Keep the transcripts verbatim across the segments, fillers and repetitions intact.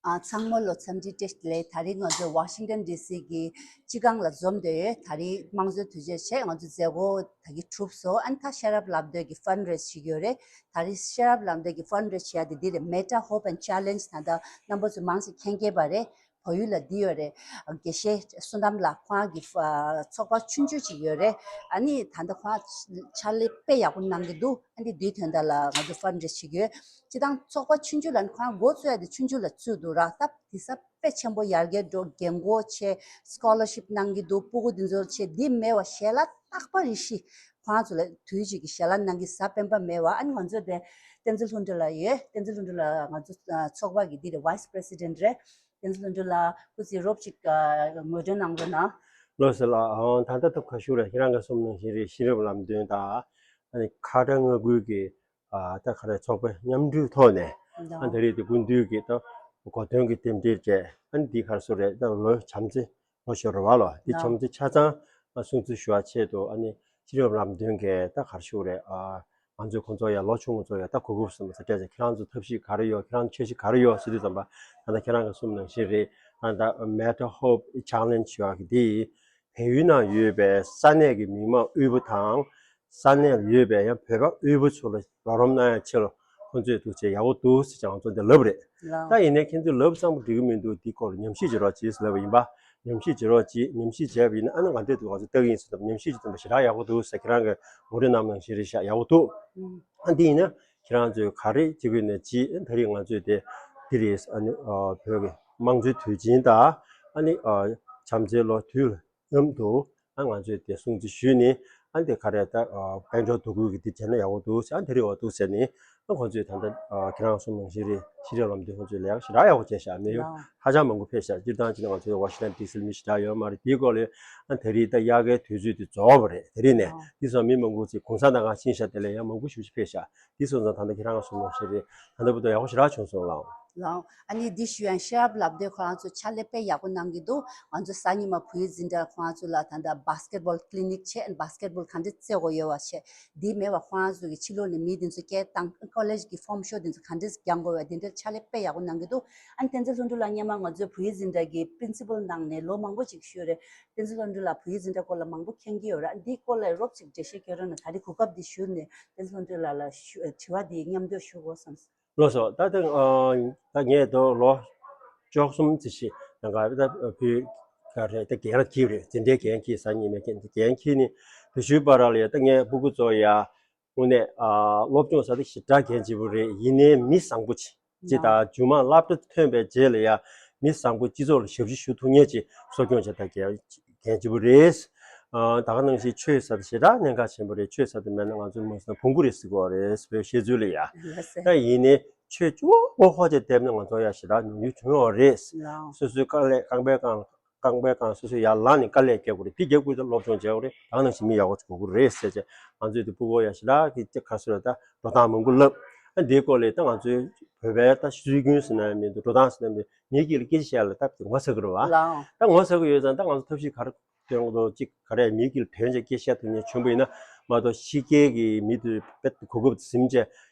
ཨ། ཚང་མ་ལ་འཚམས་འདྲི་བཀྲ་ཤིས་བདེ་ལེགས། ད་རིང་ང་ཚོ་ཝ་ཤིང་ཏན་ཌི་སི་གི་སྤྱི་ཁང་ལ་འཛོམས་བསྡད་ཡོད། ད་རིང་དམངས་གཙོའི་དུས་ཆེན་བྱས། ང་ཚོ་མཛད་སྒོ་ད་གི་གྲུབ་སོང་། ཨ་ནི་ད་ཤེས་རབ་ལབ་འདོད་ཀྱི་ཕན་རེ་ཟི་བྱེད་ཀྱི་ཡོད་རེད། ད་རིང་ཤེས་རབ་ལབ་འདོད་ཀྱི་ཕན་རེ་ཟི་བྱེད་ཡ་དེ་འདི་རེད། མེ་ཊ་ཧོབ་ཨེན་ཌི་ཆེ་ལེན་ཇི། ད་ལྟ་རྣམ་པ་ཚོ་མང་ཆེ་མཁྱེན་གྱི་ཡོད་པ་རེད། བལ་ཡུལ་ལ་འདི་ཡོད་རེད། དགེ་བཤེས་བསོད་ནམས་ལགས་ཁོང་གི་ཨ་ཚོགས་པ་ཆུང་ཆུང་ཅིག་ཡོད་རེད། ཨ་ནི་ད་ལྟ་ཁོང་ཕྱག་ལས་དཔེ་ཡག་པོ་གནང་གི་འདུག་ཨ་ནི་འདིའི་དོན་དག་ལ་ང་ཚོ་ཕན་རེ་ཟི་བྱེད་ཀྱི་ཡོད། སྤྱིར་བཏང་ཚོགས་པ་ཆུང་ཆུང་ལ་ནི་ཁོང་འགོ་བཙུགས་ཡ་དེ་ཆུང་ཆུང་ལ་བཙུགས་འདུག་ར། སྟབས་བདེ་ས་དཔེ་ཆེན་པོ། ཡར་རྒྱས་འགྲོ། རྒན་གོག་ཆེ། སི་ཀོ་ལར་ཤིབ་གནང་གི་འདུག་སྤུ་གུ་འདི་ཚོ་ཆེ། འདི་མེད་པ་ཞལ་ལག་རྟག་པར་རེ་བཞིན་ཁོང་ཚོ་ལ་དུས་གཅིག་གི་ཞལ་ལག་གནང་གི་ཟ་སྤེན་པ་མེད་པ། ཨ་ནི་ང་ཚོ་དེ་བསྟན་འཛིན་ལྷུན་གྲུབ་ལགས་ཡོད། བསྟན་འཛིན་ལྷུན་གྲུབ་ལགས་ང་ཚོ་ཚོགས་པ་གི་འདི་རེད། ཝའི་སི་པི་རེ་སི་ཌེན་ཊི་རེད། བསྟན་འཛིན་ལྷུན་གྲུབ་ལགས་སྐུ་ཚེ་རོབ་ཅིག་ངོ་སྤྲོད་གནང་རོགས་གནང་། ལགས་སོ་ལགས། ཨང་། ད་ལྟ་ཐུགས་ཁ་ཤུགས་རེད། ཁྱེད་རང་གིས་གསུངས་ནང་བཞིན་རེད། ཤེས་རབ་ལམ་སྟོན་དང་ཨ་ནི་ཁ་བྲལ་ངག་ཁུལ་གྱི་ཨ་ད་ག་རེ་ཚོགས་པའི་མཉམ་འབྲེལ་ཐོག་ནས་ཨ་ད་རེས་དེ་སྐུ་མདུན་གྱི་ད་གོ་སྟོན་གྱི་རྟེན་འབྲེལ་སྤྲད། ཨ་ནི་འདི་ག་རེ་ཟེར་རེད། ད་ལོ་བྱམས་བརྩེ་ལོ་ཞོར་བ་ལོ་འདི་བྱམས་བརྩེ་ཆ་ཚང་སྲུང་བརྩི་ཞུ་བ་ཆེད་དུ་ཨ་ནི་ཤེས་རབ་ལམ་སྟོན་གྱི་ད་ག་རེ་ཞུ་རེད། ཨ་ང་ཚོས་ཁོང་ཚོ་ཡ་ལོ་ཆུང་ཁོང་ཚོ་ཡ་ད་གོ་སྐབས་ཟེར་མ་ཟེར་སྤྲད་ཚེ་ཁྱེད་རང་ཚོ་ཐབས་ཤེས་ག་རེ་ཡོད། ཁྱེད་རང་ཚོ་འཆར་གཞི་ག་རེ་ཡོད་ཟེར་དུས་ཙམ་པ་ད་ལྟ་ཁྱེད་རང་གིས་གསུངས་ནང་བཞིན་རེད། ད་ལྟ་མེ་ཊ་ཧོབ་ཆེ་ལེན་ཇི་ཞུ་བ་གི་འདི་བལ་ཡུལ་ནང་ཡོད་པའི་ས་གནས་ཀྱི་མི་མང་དབུལ་པོ་དང་། ས་གནས་ལ་ཡོད་པའི་ཡང་བོད་པ་དབུལ་པོ་ཚོ་ལ་རོགས་རམ་གནང་ཡ་ཆེད་ལ་ཁོང་ཚོས་འདུག་བྱས་ཡག་པོ་འདུག་ཟེར་ཀྱང་ང་ཚོ་འདི་ལབ་རེད། ལགས། ད་ཡིན་ནའི་ཁྱེད་ཚོས་ལབ་ཙམ་འགྲིག་གི་མི་འདུག་འདི་སྐོར་ལ་ཉམས་ཞིབ་བྱེད་རོགས་གྱིས་ལབ་པ་ཡིན་པ། ཉམས་ཞིབ་བྱེད་རོགས་གྱིས། ཉམས་ཞིབ་བྱས་པ་ཡིན་ན་ཨ་ནི་ང་འདི་འདུག་ང་ཚོ་ལྟ་གི་ཡིན་ཟེར་དུས་ཉམས་ཞིབ་བྱེད་དུས་ཞེ་དྲག་ཡག་པོ་འདུག་ཟེར། ཁྱེད་རང་གི་ངོ་སྤྲོད་གནང་ནང་བཞིན་རེད་ཤག་ཡག་པོ་འདུག་ཨ་འདི་ཡིན་ན་ཁྱེད་རང་ཚོས་ག་རེ་བྱེད་དགོས་ནས་ཅི། ད་རེས་ང་ཚོས་དེ་འདི་རེད། ཨ་ནི་ཨ་བོད་ཀྱི་དམངས་གཙོའི་དུས་ཆེན་དང་ཨ་ནི་ཨ་བྱམས་བརྩེའི་ལོ་དུས་མཉམ་དུ་ཨ་ང་ཚོས་དེ་སྲུང་བརྩི་ཞུས་ནས་ཨ་དེ་ག་རེ་ད་ཨ་དཔལ་འབྱོར་དོ་ཁུར་གྱི་དེ་བྱས་ན་ཡག་པོ་འདུག་ཟེར། ཨ་དེ་རེད་པ་འདུག་ཟེར་ནས་ཨ་ཁོང་ཚོས་ད་ལྟ་ཨ་ཁྱེད་རང་གསུངས་ནང་བཞིན་རེད། ཤེས་རབ་ལམ་སྟོན་ཁོང་ཚོས་ལས་ཀ་ཞེ་དྲག་ཡག་པོ་བྱས་ཤག་མི་ཡོང་ཧ་ཅང་མང་པོ་ཕེབས་ཤག་སྤྱིར་བཏང་བྱས་ན་ང་ཚོའི་ཝ་ཤིང་ཊོན་ཌི་སི་ལ་མི་ཞེ་དྲག་ཡོད་མ་རེད། དེའི་སྐོར་ལ་ཨ་ད་རེས་ད་དབྱར་ཁའི་དུས་ཚོད་དེ་རྫོགས་པ་རེད། དེ་རིང་ནས་དེ་སོང་མི་མང་པོ་ཅིག་གུང་སེང་དང་གང་ཕྱིན་ཤག་དེ་ལས་ཡང་མང་པོ་ཞེ་པོ་ཅིག་ཕེབས་ཤག་དེ་སོང་ཙང་ད་ལྟ་ཁྱེད་རང་ག་གསུངས་ནང་བཞིན་རེད། ད་ལྟ་བར་དུ་ཡག་པོ་ཞེ་དྲག་བྱུང་སོང་ལགས། ལགས། ཨ་ནི་འདི་ཞུ་ཡང་ཤེས་རབ་ལབ་དུས་ཁོ་རང་ཚོ་ཕྱག་ལས་དཔེ་ཡག་པོ་གནང་གི་འདུག་ང་ཚོ་གཟའ་ཉི་མ་བོད་ཡིག་འཛིན་གྲྭ་ཁོ་རང་ཚོ་ལ་ད་ལྟ་བྷ་སི་ཀེ་ཊི་བྷོལ་ཀི་ལི་ནིག་བྱས། བྷ་སི་ཀེ་ཊི་བྷོལ་ག་འདྲས་རྩེ་དགོས་ཡོད་པ་བྱས། འདི་མེད་པ་ཁོ་རང་ཚོ་གི་ཕྱི་ལོགས་ནས་མི་དེ་ཚོ་སྐད་བཏང་། ཀོ་ལེཇ་གི་ཕོམ་ཤོ་དེ་ཚོ་ག་འདྲས་རྒྱག་དགོས་པ་དེ་འདྲའི་ཕྱག་ལས་དཔེ་ཡག་པོ་གནང་གི་འདུག་ཨ་ནི་བསྟན་འཛིན་ལྷུན་གྲུབ་ལགས་སྔོན་མ་ང་ཚོའི་བོད་ཡིག་འཛིན་གྲྭ་གི་པི་རིན་སི་པལ་གནང་ནས་ལོ་མང་པོ་ཅིག་བཞུགས་རེད། བསྟན་འཛིན་ལྷུན་གྲུབ་ལགས་བོད་ཡིག་འཛིན་གྲྭ་སྐོར་ལ་མང་པོ་མཁྱེན་གྱི་ཡོད་རེད། ཨ་ནི་འདིའི་སྐོར་ལ་རོབ་ཅིག་འགྲེལ་བཤད་སྐྱོན་རོགས་གནང་། ད་རེས་གོ་སྐབས་འདི་ཞུས་ནས་བསྟན་འཛིན་ལྷུན་གྲུབ་ལགས་ལ་ཞུ་དྲི་བ་འདི་མཉམ་འཇོག་ཞུ་དགོས་བསམས། ལགས་སོ། ད་ལྟ་ཨ་ད་ངས་ད་ལོ་བཅུ་གསུམ་ཙམ་ཞིག་ནང་ག་ད་བོད་ག་རེ་ད་རྒན་ལགས་ཀྱིས་རེད། འཛིན་གྲྭའི་རྒན་ཁྱེར། གཟའ་ཉི་མའི་རྒན་རྒན་ཁྱེར་ནས་དེ་ཞུས་པ་ར་ལ་ཡ་ད་ངས་སྤུ་གུ་ཚོ་ཡ་དངོས་གནས་ཨ་སློབ་སྦྱོང་ས་དེ་ཞེ་དྲག་གལ་ཆེན་པོ་རེད། ཡིན་ནའི་མི་བཟང་པོ་ཅིག་ཅིག་དང་རྒྱུན་མ་སློབ་གྲྭ་ཐོན་པའི་རྗེས་ལ་ཡ་མི་བཟང་པོ་སྤྱི་ཚོགས་ལ་ཞབས་ཕྱི་ཞུ་ཐུབ་མཁན་ཅིག་གསོ་སྐྱོང་བྱེད་སྟངས་གལ་གལ་ཆེན་པོ་རེད། ཨ་ད་ག་ནང་བཞིན་ཆོས་ཟེར་དེ་ཞེ་དྲག་གནད་འགག་ཆེན་པོ་རེད། ཆོས་ཟེར་དེ་མེད་ན་ང་ཚོ་མི་ཚང་བོང་གུ་རེད་ཟེར་གོ་རེད། བོད་བཤད་ཚུལ་ལ་ཡ། ལགས་སེ། ད་ཡིན་ནའི་ཆོས་གཅིག་པོ་ཧོ་ཧོ་ཅིག་བསྡད་ན་ང་ཚོ་ཡ་ཞེ་དྲག་ཉུང་ཉུང་བྱུང་ཡོད་རེད། ལགས། སོ་སོའི་དཀའ་ལས་རྐང་པའི་རྐང་རྐང་པའི་རྐང་སོ་སོས་ཡར་ལངས་ནས་དཀའ་ལས་རྒྱག་དགོས་རེད། དེ་རྒྱག་དགོས་ད་སློབ་སྦྱོང་བྱེད་དགོས་རེད། ད་ག་ནང་བཞིན་མི་ཡག་པོ་ཅིག་དགོས་ཀྱི་རེད་ཟེར་བྱས་ང་ཚོས་དེ་སྤུ་གུ་ཡ་ཞེ་དྲག་གི་ཅིག་ག་རེ་ཟེར་ད་འགྲོ་སྟངས་མང་པོ་བསླབ། ཨ་འདིའི་སྐོར་ལ་ད་ང་ཚོའི་བོད་པའི་ད་སྲོལ་རྒྱུན་ཟེར་ན་ཡང་མི་འདུག་འགྲོ་སྟངས་ཟེར་ན་མི་མིའི་དཀྱིལ་ལ་སྐད་ཆ་བཤད་ཡ་ལ་ད་དེ་ངོ་ཚ་གི་རེད་བ། ལགས། ད་ངོ་ཚ་གི་ཡོད་ཙང་ད་ང་ཚོ་ཐབས་ཤེས་ག་རེ་སྟོན་དགོས་འདུག་ཅིག་ག་རེ་མིའི་དཀྱིལ་དོན་ཆེན་སྐད་བཤད་ཐུབ་མཁན་ཆེན་པོ་ཡིན་ན་མ་གཏོགས་ཕྱི་རྒྱལ་གྱི་མི་དེ་དཔེ་གོ་སྐབས་ཟིན་བྱས་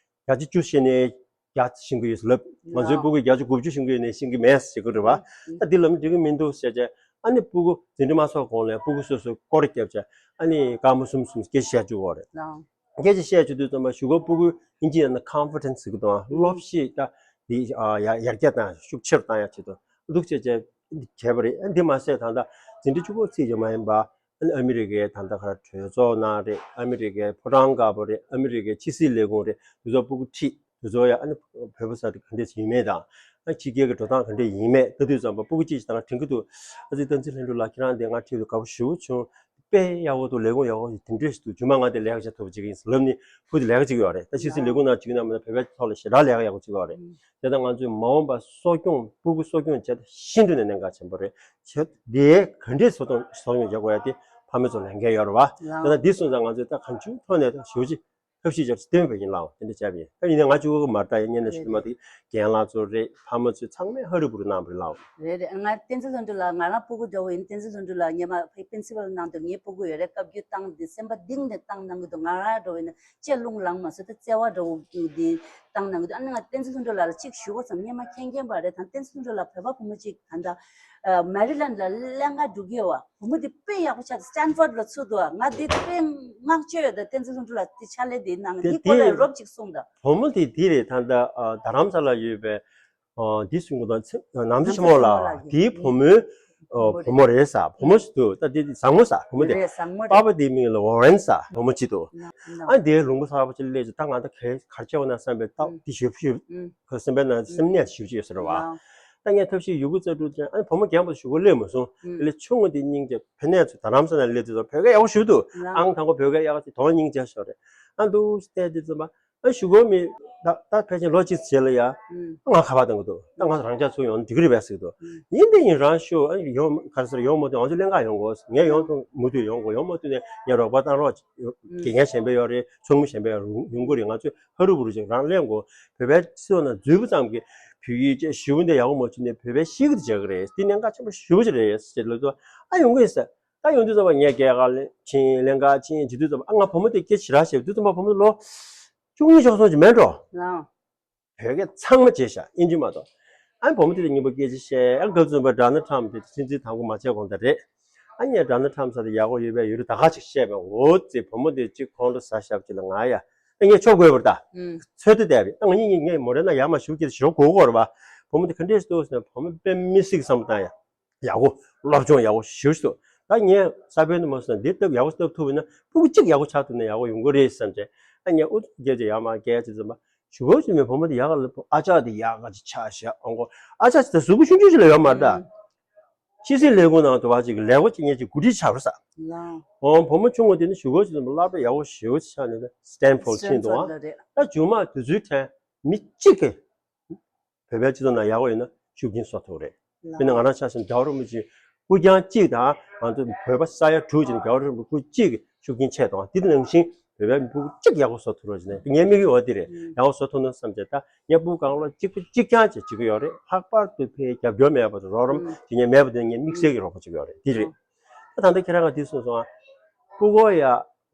བརྒྱ་ཆ་བཅུ་ཤེས་ནས་བརྒྱ་ཤེས་ཀྱི་ཡོད་ལབ། ང་ཚོའི་སྤུ་གུས་བརྒྱ་ཆ་དགུ་བཅུ་ཤེས་ཀྱི་ཡོད་ནས་ཤེས་ཀྱི་མེད་ཟེར་གྱི་རེད་བ། ཨ་འདི་ལབ་ན་འགྲིག་གི་མི་འདུག་ཟེར་བྱས་ཨ་ནི་སྤུ་གུ་འཛིན་གྲྭ་མ་ཚོགས་གོང་ལ་སྤུ་གུ་སོ་སོ་སྐོར་ར་བརྒྱབ་བྱས་ཨ་ནི་སྐར་མ་གསུམ་གསུམ་སྐད་ཆ་བཤད་བཅུག་གི་རེད། ལགས། སྐད་ཆ་བཤད་བཅུག་དུས་ཙམ་པ་གཞུག་གུ་སྤུ་གུ་དབྱིན་ཇི་ནང་ན་ཀོན་ཕི་ཌེན་སི་ཟེར་གྱི་འདུག་ཨ། ལོབས་ཤེས་ད་འདི་ཨ་ཡར་ཡར་རྒྱས་བཏང་ཡ་ཤུགས་ཆེ་རུ་བཏང་ཡ་ཆེད་དུ་འདུག་བྱས་བྱས་བྱས་པ་རེད། ཨ་འདི་མ་ཟད་ད་ལྟ་འཛིན་གྲྭ་གཅིག་པོ་ཚིག་ཅིག་མ་ཡིན་པ། ཨ་ནི་ཨ་མི་རི་ཀའི་ད་ལྟ་ག་རེ་གྲོས་ཚོགས་ནང་རེད། ཨ་མི་རི་ཀའི་ཕོ་བྲང་དཀར་པོ་རེད། ཨ་མི་རི་ཀའི་ཕྱི་སྲིད་ལས་ཁུངས་རེད། དེ་ཚོ་སྤུ་གུ་ཁྲིད། དེ་ཚོ་ཡང་ཨ་ནི་བོད་པ་ས་དེ་ག་འདྲས་ཡིན་མེད་དང་། ཨ་ཕྱི་རྒྱལ་གྱི་འགྲོ་སྟངས་ག་འདྲས་ཡིན་མེད་ལྟ་དུས་ཙམ་པ་སྤུ་གུ་གཅིག་ཅིག་ད་ང་དྲན་གྱི་འདུག་ཨ་ཙི་བསྟན་འཛིན་ལྷུན་གྲུབ་ལགས་ཁྱེད་རང་འདི་ང་ཁྲིད་དུས་དགའ་པོ་ཞེ་པོ་བྱུང་། དཔེ་ཡག་པོ་འདུག་ལས་ཁུངས་ཡག་པོ་དེ་འདྲས་ཞིག་འདུག་རྒྱུན་མ་ང་དེ་ལས་ཀ་བྱེད་ཐུབ་པ་ཅིག་ཡིན་ལབ་ནས་ཕུ་དེ་ལས་ཀ་བྱེད་ཀྱི་ཡོད་རེད། ད་ཕྱི་སྲིད་ལས་ཁུངས་ནང་བྱེད་ཀྱི་ན་མ་ན་བོད་པའི་ཐོག་ལ་ཞེ་དྲག་ལས་ཀ་ཡག་པོ་བྱེད་ཀྱི་ཡོད་རེད། དེ་ལྟར་ང་ཚོས་མ་འོངས་པ་གསོ་སྐྱོང་སྤུ་གུ་གསོ་སྐྱོང་བྱེད་ཤིན་ཏུ་ནས་གནད་འགག་ཆེན་པོ་རེད། བྱེད་དེ་ག་འདྲས་གསོ་སྐྱོང་གསོ་སྐྱོང་བྱེད་དགོས་ཡ་དེ་ཕ་མ་ཚོ་ལས་འགན་ཡོད་རེད་བ། དེ་ལྟར་འདི་སོང་ཙང་ང་ཚོས་ད་གང་བྱུང་ཐོག་ནས་ད་ཞུ་ཅི། ཐབས་ཤེས་བྱས་བསྟན་པ་ཡིན་ལགས། དེ་འདྲ་བྱས་པ་ཡིན། ད་ཡིན་ན་ང་གཅིག་པོ་མ་རེད། ད་ཡིན་ན་ཞུ་མ་ཐུབ། རྒན་ལགས་ཚོ་རེད། ཕ་མ་ཚོ་ཚང་མས་ཧ་རུ་བུ་རུ་གནང་བ་རེད་ལགས། རེད་རེད། ང་བསྟན་འཛིན་ལྷུན་གྲུབ་ལགས། ང་རང་སྤུ་གུ་འདྲ་བོ་ཡིན། བསྟན་འཛིན་ལྷུན་གྲུབ་ལགས་སྔོན་མ་ཕ་གི་པིན་སི་པལ་གནང་དུས་ངའི་སྤུ་གུ་ཡོད་རེད། བཀའ་བཀྱོན་བཏང་དེ་སེམས་པ་གཏིང་ནས་བཏང་གནང་གི་འདུག་ང་རང་འདྲ་བོ་ཡིན་ན་ཅི་རླུང་ལངས་མ་སོང་། ད་བརྩེ་བ་འདྲ་བོ་དེ་བཏང་གནང་གི་འདུག་ཨ་ནི་ང་བསྟན་འཛིན་ལྷུན་གྲུབ་ལགས་ལ་གཅིག་ཞུ་དགོས་བསམ། སྔོན་མ་མཁྱེན་མཁྱེན་པ་རེད། ད་བསྟན་འཛིན་ལྷུན་གྲུབ་ལགས་བོད་པ་བུ་མོ་གཅིག་ད་ལྟ་མེ་རི་ལེན་ཌི་ལ་ལྷན་ཁང་འགྲོ་གི་ཡོད་པ། བུ་མོ་དེ་དཔེ་ཡག་པོ་ཆགས། སི་ཊན་ཕོར་ཌི་ལ་ཚུད་འདུག་ང་དེ་དཔེ་བསྔགས་བརྗོད་ཡོད། ད་བསྟན་འཛིན་ལྷུན་གྲུབ་ལགས་དེ་ཕྱག་ལས་དེ་གནང་། དེ་དེ་སྐོར་ལ་དེ་རོབ་ཅིག་གསུངས་དང་། བུ་མོ་དེ་དེ་རེད། ད་ལྟ་ཨ་རྡ་རམ་ས་ལ་ཡོད་པའི་ཨ་དེ་གསུང་གི་འདུག་ཚེ་ནམ་མཁའ་ཆེན་མོ་ལགས་དེའི་བུ་མོའི་ཨ་བུ་མོ་རེད་ས། བུ་མོ་ཞིག་འདུག་ད་དེ་དེ་བཟང་མོ་ས། བུ་མོ་དེ་རེད། བཟང་མོ་པ་རེད། པ་དེའི་མིང་ལ་ཝོ་རེན་ས། བུ་མོ་གཅིག་འདུག་ཨ་དེའི་ལུང་པ་གསར་པ་ཅིག་སླེབས་ཚེ་ད་ང་ད་ག་ག་རེ་བྱས་པ་ན་བསམ་པའི་ད་དེ་ཞུ་ཞུ་ཁོ་སེམས་པའི་ནང་སེམས་ནད་ཞེ་པོ་ཅིག་ཡོད་ས་རེད་བ། ལགས། ད་ངས་ཐབས་ཤེས་ཡོད་རྒུ་རྩལ་སྤྲུགས་ཀྱང་ཨ་ནི་བུ་མོ་རྒན་པོ་ཞུ་གོ་སླེབས་མ་སོང་། ཨུམ། དེ་ལས་ཆུང་ངུ་དེ་སྙིང་རྗེ། ཕ་ནས་ཚུར་རྡ་རམ་ས་ལ་སླེབས་དུས་ཙམ་བོད་སྐད་ཡག་པོ་ཞུ་འདུག་ལགས། ཨང་དང་པོ་བོད་སྐད་ཡག་པོ་ཅིག་དོ་སྙིང་རྗེ་ཤོར་རེད། ཨ་འདུག་བལྟས་དུས་ཙམ་པ་ཨ་ཞུ་གོ་མི་ད་ད་ཕལ་ཆེར་ལོ་གཅིག་རྗེས་ལ་ཡ། ཨུམ། ང་ཁ་པར་གཏོང་གི་འདུག་ད་ང་རང་ཅག་ཚུར་ཡོང་ན་འགྲིག་གི་རེད་པས་ཟེར་གི་འདུག་ཨུམ། ཡིན་དེ་ཡིན་རང་ཞུ། ཨ་ཡོང་ག་རེ་ཟེར། ཡོང་མ་ཐུབ། ང་ཚོ་ལྷན་ཁག་ཡོང་དགོས། ངས་ཡོང་ཐུབ་མུ་མཐུད་ཡོང་དགོས། ཡོང་མ་ཐུབ་ནས་ངས་རོགས་པ་བཏང་རོགས། དགེ་རྒན་གཞན་པ་ཡོད་རེད། ཚོགས་མི་གཞན་པ་ཡོད་རེད། ཡོང་གི་རེད། ང་ཚོས་ཧ་རུ་བུ་རུ་ཅིག་རང་ལེན་དགོས། བོད་པའི་སྤྱི་ཚོགས་ནང་འཛུལ་བ་ཙམ་གྱིས་བོད་ཡིག་ཅེས་ཞུ་འདི་ཡག་པོ་མ་བྱུང་ནས་བོད་པའི་ཤི་གི་འདི་བྱེད་ཀྱི་རེད། འདི་གནད་འགག་ཆེན་པོ་ཞེ་པོ་ཅིག་རེད་ཟེར་ལབ་དུས་ཨ་ཡོང་གི་ཡིན་ཟེར། ད་ཡོང་དུས་ཙམ་པ་ངས་སྐྱེས་སྐར་ལེན་ཕྱིན། ལྷན་ཁག་ཕྱིན་བྱེད་དུས་ཙམ་པ་ཨ་ང་བུ་མོ་དེ་སྐད་ཆ་ཞིག་ར་བཤད་དུས་ཙམ་པ་བུ་མོ་ལོ་བཅུ་གཉིས་བཅུ་གསུམ་ཅིག་མིན་འགྲོ། ལགས། བོད་སྐད་ཚང་མ་བརྗེད་ཤག་དབྱིན་ཇི་མ་གཏོགས། ཨ་ནི་བུ་མོ་དེ་ལ་སྙིང་པོ་སྐད་ཆ་བཤད། ཨ་སྐབས་བཙུན་པ་ཌོ་ནལ་ཊམ་དེ་སྲིད་འཛིན་དང་པོ་མ་བྱས་གོང་ད་རེད། ཨ་ངས་ཌོ་ནལ་ཊམ་ཟེར་དེ་ཡག་པོ་ཡོད་པས་ཡོད་རེད། ད་ག་ཅིག་བཤད་པས། འོ་ཙི་བུ་མོ་དེ་གཅིག་ཁོང་ཁྲོ་ཟ་ཤག་ཅིག་ལ་ང་ཡ། ཨ་ངས་ཆོག་དགོས་པ་རེད་ད། ཨུམ། ཚོད་ལྟ་བསྡད་པས། ཨ་ང་གཉིས་ངས་མོ་རེ་ན་ཡར་མར་ཞུ་སྐད་ཆ་ཞོག་གོ་གོ་རེད་པ། བུ་མོ་དེ་ག་འདྲས་འདུག་ཟེར་ན་བུ་མོ་དཔེ་མི་སྲིད་བསམ་བཏང་ཡ། ཡག་པོ་སློབ་སྦྱོང་ཡག་པོ་ཞེ་པོ་ཞིག་འདུག་ད་ངས་ས་བོན་དུ་མ་སོང་ན་འདི་སྟབས་ཡག་པོ་སྟབས་ཐུབ་པ་ཡིན་ན་སྤུ་གུ་གཅིག་ཡག་པོ་ཆགས་ཐུབ་ན་ཡག་པོ་ཡོང་གི་རེད་བསམ་བྱས། ཨ་ངས་ཨུ་ཚུགས་རྒྱབ་བྱས་ཡར་མར་བསྐྱལ་བྱས་ཙམ་པ་ཞུ་དགོས་ཞུ་མེད། བུ་མོ་དེ་ཡག་ག་ལ་ཨ་ཅག་དེ་ཡག་ག་ཅིག་ཆགས་ཤག་ཨང་གོ། ཨ་ཅག་ཅིག་ད་གཟུགས་པོ་ཆུང་ཆུང་ཞིག་ལ་ཡོད་མ་རེད་ད། ཕྱི་སྲིད་ལས་ཁུངས་ནང་དུ་བ་ཅིག་ལས་ཀ་ཅིག་ངས་ཅིག་འགོ་ཁྲིད་ཆགས་པ་རེད་ས། ལགས། ཨོ་བུ་མོ་ཆུང་ངུ་དེ་ནི་ཞུ་དགོས་ཞུ་ཙམ་པ་སློབ་གྲྭ་ཡག་པོ་ཞེ་པོ་ཅིག་ཆགས་ནས་སི་ཊན་ཕོར་ཌི་ཕྱིན་འདུག་ཨ། ད་རྗེས་མ་དུས་ཚོད་འཕྲལ་མི་གཅིག་གིས། བོད་པའི་སྤྱི་ཚོགས་ནང་ཡག་པོ་ཡོད་ན་ཤུགས་རྐྱེན་བཟོ་ཐུབ་རེད། དཔེར་ན་ང་རང་ཆ་བཞིན་རྒྱལ་བ་རིན་པོ་ཆེ་སྐུ་རྐྱང་གཅིག་དང་ང་ཚོ་བོད་པ་ས་ཡ་དྲུག་ཅིག་ནས་རྒྱལ་བ་རིན་པོ་ཆེ་སྐུ་གཅིག་གིས་ཤུགས་རྐྱེན་ཆེ་གཏོང་། དེ་ནང་བཞིན་བོད་པའི་སྤུ་གུ་གཅིག་ཡག་པོ་བཟོ་ཐུབ་རོགས་བྱས་ནས་ངའི་དམིགས་ཡུལ་འོ་དེ་རེད། ཡག་པོ་བཟོ་ཐུབ་ན་བསམ་བྱས་ད་ངས་སྤུ་གུ་གང་ལོ་གཅིག་པུ་གཅིག་རྐྱང་ཅིག་བྱེད་ཀྱི་ཡོད་རེད། ལྷག་པར་དུ་ཕའི་རྒྱབ་སྐྱོར་མེད་པ་དང་རོགས་རམ་དེ་ངས་མེད་པ་དེ་ངས་དམིགས་བསལ་གྱི་རོགས་པ་བྱེད་ཀྱི་ཡོད་རེད། དེ་རེད། ད་ད་ལྟ་ཁྱེད་རང་ག་དེ་གསུངས་སོང་ཨ། སྤུ་གུ་ཡ།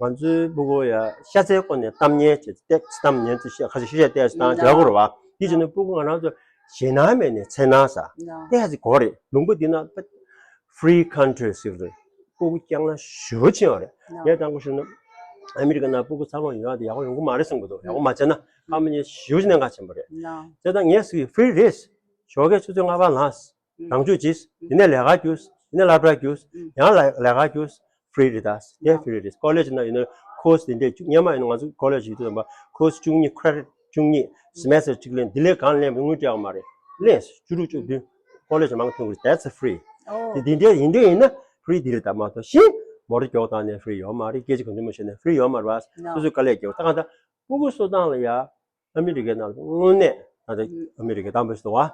ང་ཚོའི་སྤུ་གུ་ཡ་ཤ་ཚའི་སྐོར་ནས་གཏམ་ངན་བྱས་ཏེ་གཏམ་ངན་ཚོ་བཤད། ཁ་ཤས་ཤ་ཚ་བལྟས་སྟངས་ལགས། ཅིག་ཡག་པོ་རེད་བ། དེ་བྱས་ན་སྤུ་གུ་ང་རང་ཚོ་ཞེད་སྣང་མེད་ནས་འཚེར་སྣང་ཟ། ལགས། བལྟས་ཚེ་དགོས་རེད། ལུང་པ་འདི་ན་ཕི་རི་ཁན་ཊི་རི་ཟེར་གི་རེད། སྤུ་གུ་སྐྱག་ལང་ཞེ་པོ་ཕྱིན་པ་རེད། ལགས། ངས་དྲང་པོ་ཞུ་ན་ཨ་མི་རི་ཀ་ནང་སྤུ་གུ་ཚ་བོ་ཡོད་དེ་ཡག་པོ་ཡོང་གི་མ་རེད་བསམ་གི་འདུག་ཡག་པོ་མ་བྱས་ན་ཨ་མ་ནི་ཞེ་པོ་ཅིག་གནད་འགག་ཆེན་པོ་རེད། ལགས། དེ་ལྟར་ངས་ཟེར་གི་ཕི་རི་རེད། ཞོགས་ཀས་ཆུ་ཚོད་ལྔ་པ་ལངས། རང་ཆོས་གྱིས། དེ་ནས་ལས་ཀ་རྒྱུགས། དེ་ནས་སློབ་གྲྭ་རྒྱུགས། ཡང་ལས་ལས་ཀ་རྒྱུགས། ཕི་རི་རེད་ད། དེ་ཕི་རི་རེད། ཀོ་ལེཇ་ནང་ཡིན་ན་ཁོར་སི་དེ་འདྲས་བཅུ། སྔོན་མ་ཡིན་ན་ང་ཚོ་ཀོ་ལེཇ་ཡོད་དུས་ཙམ་པ་ཁོར་སི་བཅུ་གཉིས། ཁེ་རེ་ཌིཊ་བཅུ་གཉིས། སེ་མེ་སི་ཊར་གཅིག་ལེན། དེ་ལས་གང་ལེན་པ་དངུལ་སྤྲད་ཡོད་མ་རེད། ལེན། བཅུ་དྲུག་བཅུ་བདུན། ཀོ་ལེཇ་མང་ཐོན་གི་རེད། That's free། ཨོ། དེ་དེ་འདྲས་ཡིན་འདྲས་ཡིན་ན་ཕི་རི་དེ་རེད་ད། མ་གཏོགས་གཞན་མོ་ཊ་སྒྱོགས་བཏང་ནས་ཕི་རི་ཡོད་མ་རེད། སྐད་ཆ་གང་བྱུང་མ་བཤད་ནས་ཕི་རི་ཡོད་མ་རེད་བ། སོ་སོའི་དཀའ་ལས་རྒྱག་དགོས། ད་གང་ལྟར་སྤུ་གུ་གསོ་སྟངས་ལ་ཡ། ཨ་མི་རི་ཀའི་ནང་དུ་དངོས་གནས་ད་ལྟ་ཨ་མི་རི་ཀའི་གཏམ་དཔེ་ཞིག་འདུག་བ།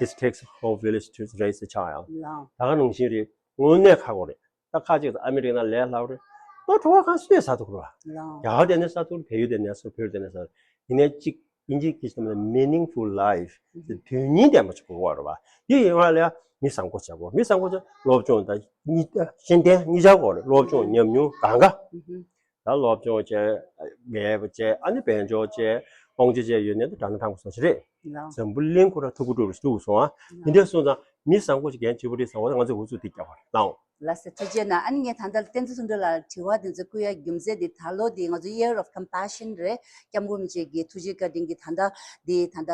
It takes a whole village to raise a child. ད་ག་ནང་བཞིན་རེད། དངོས་གནས་ཁག་པོ་རེད། ད་ཁ་ཅིག་ཨ་མི་རི་ཀའི་ནང་ལས་སླ་པོ་རེད། ད་བྲོ་བ་གང་སུས་ཟ་ཐུབ་རེད་བ། རྒྱ་གར་དེ་ནས་ཟ་ཐུབ་རེད། བལ་ཡུལ་དེ་ནས་ཟ། བོད་དེ་ནས་ཟ། ཡིན་ནའི་གཅིག་ཨིན་ཇིའི་སྐད་ཆ་ནང་meaningful life། དོན་སྙིང་ལྡན་པ་ཞིག་དགོས་པ་རེད་བ། དེ་ཡིན་པ་ལ་མི་བཟང་པོ་བྱ་དགོས། མི་བཟང་པོ་བྱ། སློབ་སྦྱོང་དང་གཉིས། ཤེས་ལྡན་གཉིས་ཆར་དགོས་རེད། སློབ་སྦྱོང་ཉམས་མྱོང་གང་ག་ད་སློབ་སྦྱོང་བྱས། མེད་པ་བྱས། ཨ་ནི་དཔལ་འབྱོར་བྱས། དབང་ཆ་བྱས་ཡོད་ནས་ད་ད་ནི་ཐང་གོ་ས་ཆ་རེད། ལགས། འཛམ་བུ་གླིང་ཁོ་ར་ཐུག་པོ་འགྲོ་རུ་འགྲོ་སོང་ཨ། དེ་འདྲ་སོང་ཙང་མི་བཟང་པོ་ཅིག་རྒན་བྱིས་པོ་རེད་བཟང་བོ་ང་ཚོས་འུ་ཚུགས་དེ་རྒྱག་པ་རེད་ལགས། ལགས་སེ། ཐུགས་རྗེ་གནང་། ཨ་ནི་ངས་ད་ལྟ་བསྟན་འཛིན་ལྷུན་གྲུབ་ལགས་ལ་དྲི་བ་དེ་ཚོ་བསྐུར་ཡ་རྒྱུ་མཚན་དེ་ད་ལོ་དེ་ང་ཚོ་Year of Compassion རེད། སྐྱབས་མགོན་རིན་པོ་ཆེ་གི་ཐུགས་རྗེ་བཀའ་དྲིན་གྱིས་ད་ལྟ་དེ་ད་ལྟ་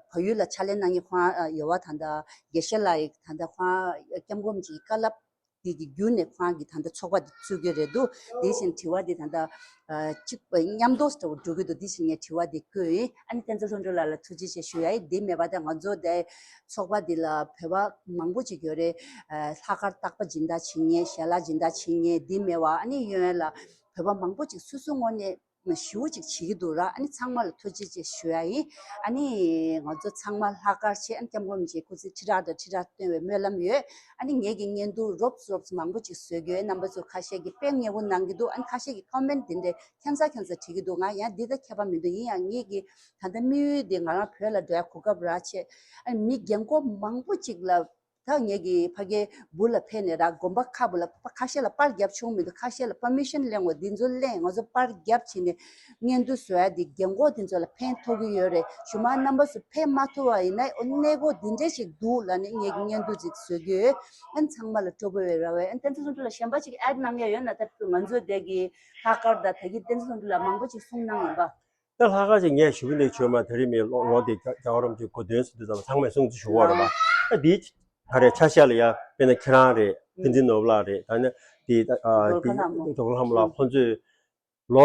བལ་ཡུལ་ལ་ཕྱག་ལས་གནང་མཁན་ཁོང་ཡོད་པ། ད་ལྟ་དགེ་བཤེས་ལགས་ཡིས་ད་ལྟ་ཁོང་སྐྱབས་མགོན་རིན་པོ་ཆེ་གི་བཀའ་སློབ་དེ་གི་བརྒྱུད་ནས་ཁོང་གིས་ད་ལྟ་ཚོགས་པ་དེ་ཚུགས་ཀྱི་རེད་འདུག་དེ་བཞིན་དྲི་བ་དེ་ད་ལྟ་ཨ་གཅིག་པ་མཉམ་དུ་འདྲ་བོ་འགྲོ་གི་འདུག་དེ་བཞིན་ངས་དྲི་བ་དེ་བཀོད་ཡིན། ཨ་ནི་བསྟན་འཛིན་ལྷུན་གྲུབ་ལགས་ལ་ཐུགས་རྗེ་ཆེ་ཞུ་ཡ་ཡིན། དེ་མེད་པ་དང་ང་ཚོ་དེ་ཚོགས་པ་འདི་ལ་བོད་པ་མང་པོ་ཅིག་ཡོད་རེད། ཨ་ལྷག་དཀར་རྟག་པ་སྦྱིན་བདག་བྱེད་མཁན། ཞལ་ལག་སྦྱིན་བདག་བྱེད་མཁན། དེ་མེད་པ་ཨ་ནི་ཡོན་ལ་བོད་པ་མང་པོ་ཅིག་སོ་སོའི་ངོས་ནས་ ཞེ་པོ་ཅིག་བྱེད་ཀྱི་འདུག་ར། ཨ་ནི་ཚང་མ་ལ་ཐུགས་རྗེ་ཆེ་ཞུ་ཡ་ཡིན། ཨ་ནི་ང་ཚོ་ཚང་མ་ལྷག་དཀར་བྱས། ཨ་ནི་སྐྱབས་མགོན་རིན་པོ་ཆེ་སྐུ་ཚེ་ཁྲི་ཕྲག་དང་ཁྲི་ཕྲག་བརྟན་པའི་སྨོན་ལམ་ཡོད། ཨ་ནི་ངེད་ཀྱི་བརྙན་ཐུང་རོབ་ཙམ་རོབ་ཙམ་མང་པོ་ཅིག་བཟོ་རྒྱུ་ཡོད། རྣམ་པ་ཚོ་ཁ་ཤས་ཀྱིས་དཔེ་མཉེས་པོ་གནང་གི་འདུག་ཨ་ནི་ཁ་ཤས་ཀྱིས་ཀོ་མེན་ཊི་དེ་འདྲའི་ཁྱད་མཚར་ཁྱད་མཚར་བྲིས་ཀྱི་འདུག་ང་ཡང་འདི་ལྟར་མཁས་པ་མི་འདུག་ཡིན་ཡང་ངེད་ཀྱི་ད་ལྟ་དམིགས་ཡུལ་དེ་ང་རང་བོད་ལ་འགྲོ་ཡ་གོ་སྐབས་རག་བྱས། ཨ་ནི་མི་རྒན་གོག་མང་པོ་ཅིག་ལ། ད་ངེད་ཀྱི་ཕ་གིའི་སྦུག་ལ་ཕེབས་ནས་ར། དགོན་པ་ཁག་སྦུག་ལ་ཁ་ཤས་ལ་པར་རྒྱབ་བྱུང་མི་འདུག་ཁ་ཤས་ལ་པར་མི་ཤན་ལེན་དགོས། འདི་ཚོ་ལེན། ང་ཚོ་པར་རྒྱབ་བྱས་ནས་བརྙན་ཐུང་བཟོ་ཡ་འདི་རྒན་གོག་འདི་ཚོ་ལ་ཕན་ཐོགས་ཀྱི་ཡོད་རེད། གཞུག་མ་རྣམ་པ་ཚོ་ཕེབས་མ་ཐུབ་པ་ཡིན་ན། ཨོ་གནས་སྐོར་འདི་འདྲས་ཞིག་འདུག་ལབ་ནས་ངེད་ཀྱི་བརྙན་ཐུང་ཅིག་བཟོ་གི་ཡོད། ཨ་ནི་ཚང་མ་ལ་སྤྲོ་པོ་ཡོད་ར་བས། ཨ་ནི་བསྟན་འཛིན་ལྷུན་གྲུབ་ལགས་གཞན་པ་ཅིག་ཨེཌ་གནང་ཡ་ཡོད་ན། ད་ང་ཚོ་འདི་གི་ལྷག་དཀར་དང་ད་གིན་བསྟན་འཛིན་ལྷུན་གྲུབ་ལགས་མང་པོ་ཅིག་གསུངས་གནང་ཡིན་པ། ད་ལྷག་དཀར་ཅིག་ངས་ཞུ་གི་འདུག་བྱས་ཙང་། ད་རིང་མིན་ལོ་ལོ་འདི་རྒྱལ་བ་རིན་པོ་ཆེ་གོ་སྟོན་ཟེར་དུས་ཙམ་པ་ཚང་མས་གསུང་ཚུལ་ཞུ་གི་ཡོད་རེད་པ། ད་འདི་ག་རེ་ཆ་བཞག་ལ་ཡ། དཔེར་ན་ཁྱེད་རང་རེད། བསྟན་འཛིན་ནོར་བུ་ལགས་རེད། ད་ནི་འདི་ད་ཨ་འདི་རྡོར་ཁ་ལྷ་མོ། རྡོར་ཁ་ལྷ་མོ་ལགས། ཁོང་ཚོས་ལོ་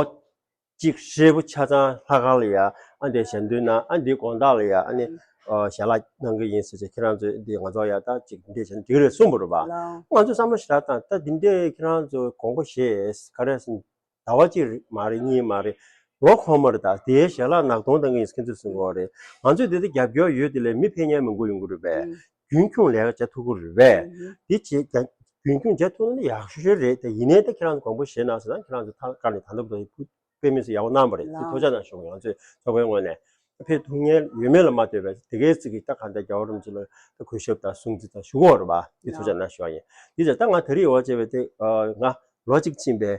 གཅིག་ཧྲིལ་པོ་ཆ་ཚང་ལྷག་དཀར་ལ་ཡ། ཨ་འདི་ཞལ་འདོན་གནང་། ཨ་འདི་དགོང་དག་ལ་ཡ། ཨ་ནི་ཨ་ཞལ་ལག་གནང་གི་ཡིན་ཟེར་བྱས། ཁྱེད་རང་ཚོས་འདི་ང་ཚོ་ཡ་ད་ཅིག་འདི་བྱས་ན་འགྲིག་གི་རེད་གསུངས་པ་རེད་པ། ལགས། ང་ཚོས་བསམ་བློ་ཞེ་དྲག་བཏང་། ད་འདི་འདྲས་ཁྱེད་རང་ཚོ་དགོངས་པ་བཞེས། ག་རེ་ཟེར་ན། ཟླ་བ་གཅིག་མ་རེད། གཉིས་མ་རེད། ལོ་འཁོར་མ་རེད། ད་དེའི་ཞལ་ལག་ནག་འདོན་གཏོང་གི་ཡིན་ཟེར་མཁན་ཚོས་གསུང་གི་ཡོད་རེད། ང་ཚོས་དེ་ལྟར་རྒྱབ་སྐྱོར་ཡོད་དེ་ལས་མི་ཕེབས་མཁན་མང་པོ་ཡོང་གི་རེད་པས། ཨང་། རྒྱུན་འཁྱོངས་ལས་ཀ་བྱེད་ཐུབ་ཀྱི་རེད་པས། ཨང་། དེ་བྱེད་རྒྱ་རྒྱུན་འཁྱོངས་བྱེད་ཐུབ་ན་ཡག་ཤོས་ཤོས་རེད། དེ་ཡིན་ནའི་ད་ཁྱེད་རང་ཚོ་དགོངས་པ་བཞེས་གནང་ཟེར་ན། ཁྱེད་རང་ཚོ་ཐད་ཀར་ནས་ད་ལྟ་བར་དུ་དཔེ་མི་སྲིད་ཡག་པོ་གནང་བ་རེད། དེ་ཐུགས་རྗེ་གནང་ཞུ་བ་ཡིན། ང་ཚོས་ཚོགས་པའི་ངོས་ནས་ཕེབས་ཐུབ་མཁན་ཡོད་མེད་ལ་མ་ལྟོས་པའི་དེ་གའི་ཚིག་གིས་ད་གང་ལྟར་རྒྱལ་བ་རིན་པོ་ཆེ་ལ་ད་གུས་ཞབས་དང་སྲུང་བརྩི་དང་ཞུ་གི་ཡོད་རེད་པ། དེ་ཐུགས་རྗེ་གནང་ཞུ་བ་ཡིན། དེ་བྱས་ད་ང་ད་རེས་ཡོང་བྱས་པའི་དེ་ང་ལོ་གཅིག་ཕྱིན་པའི།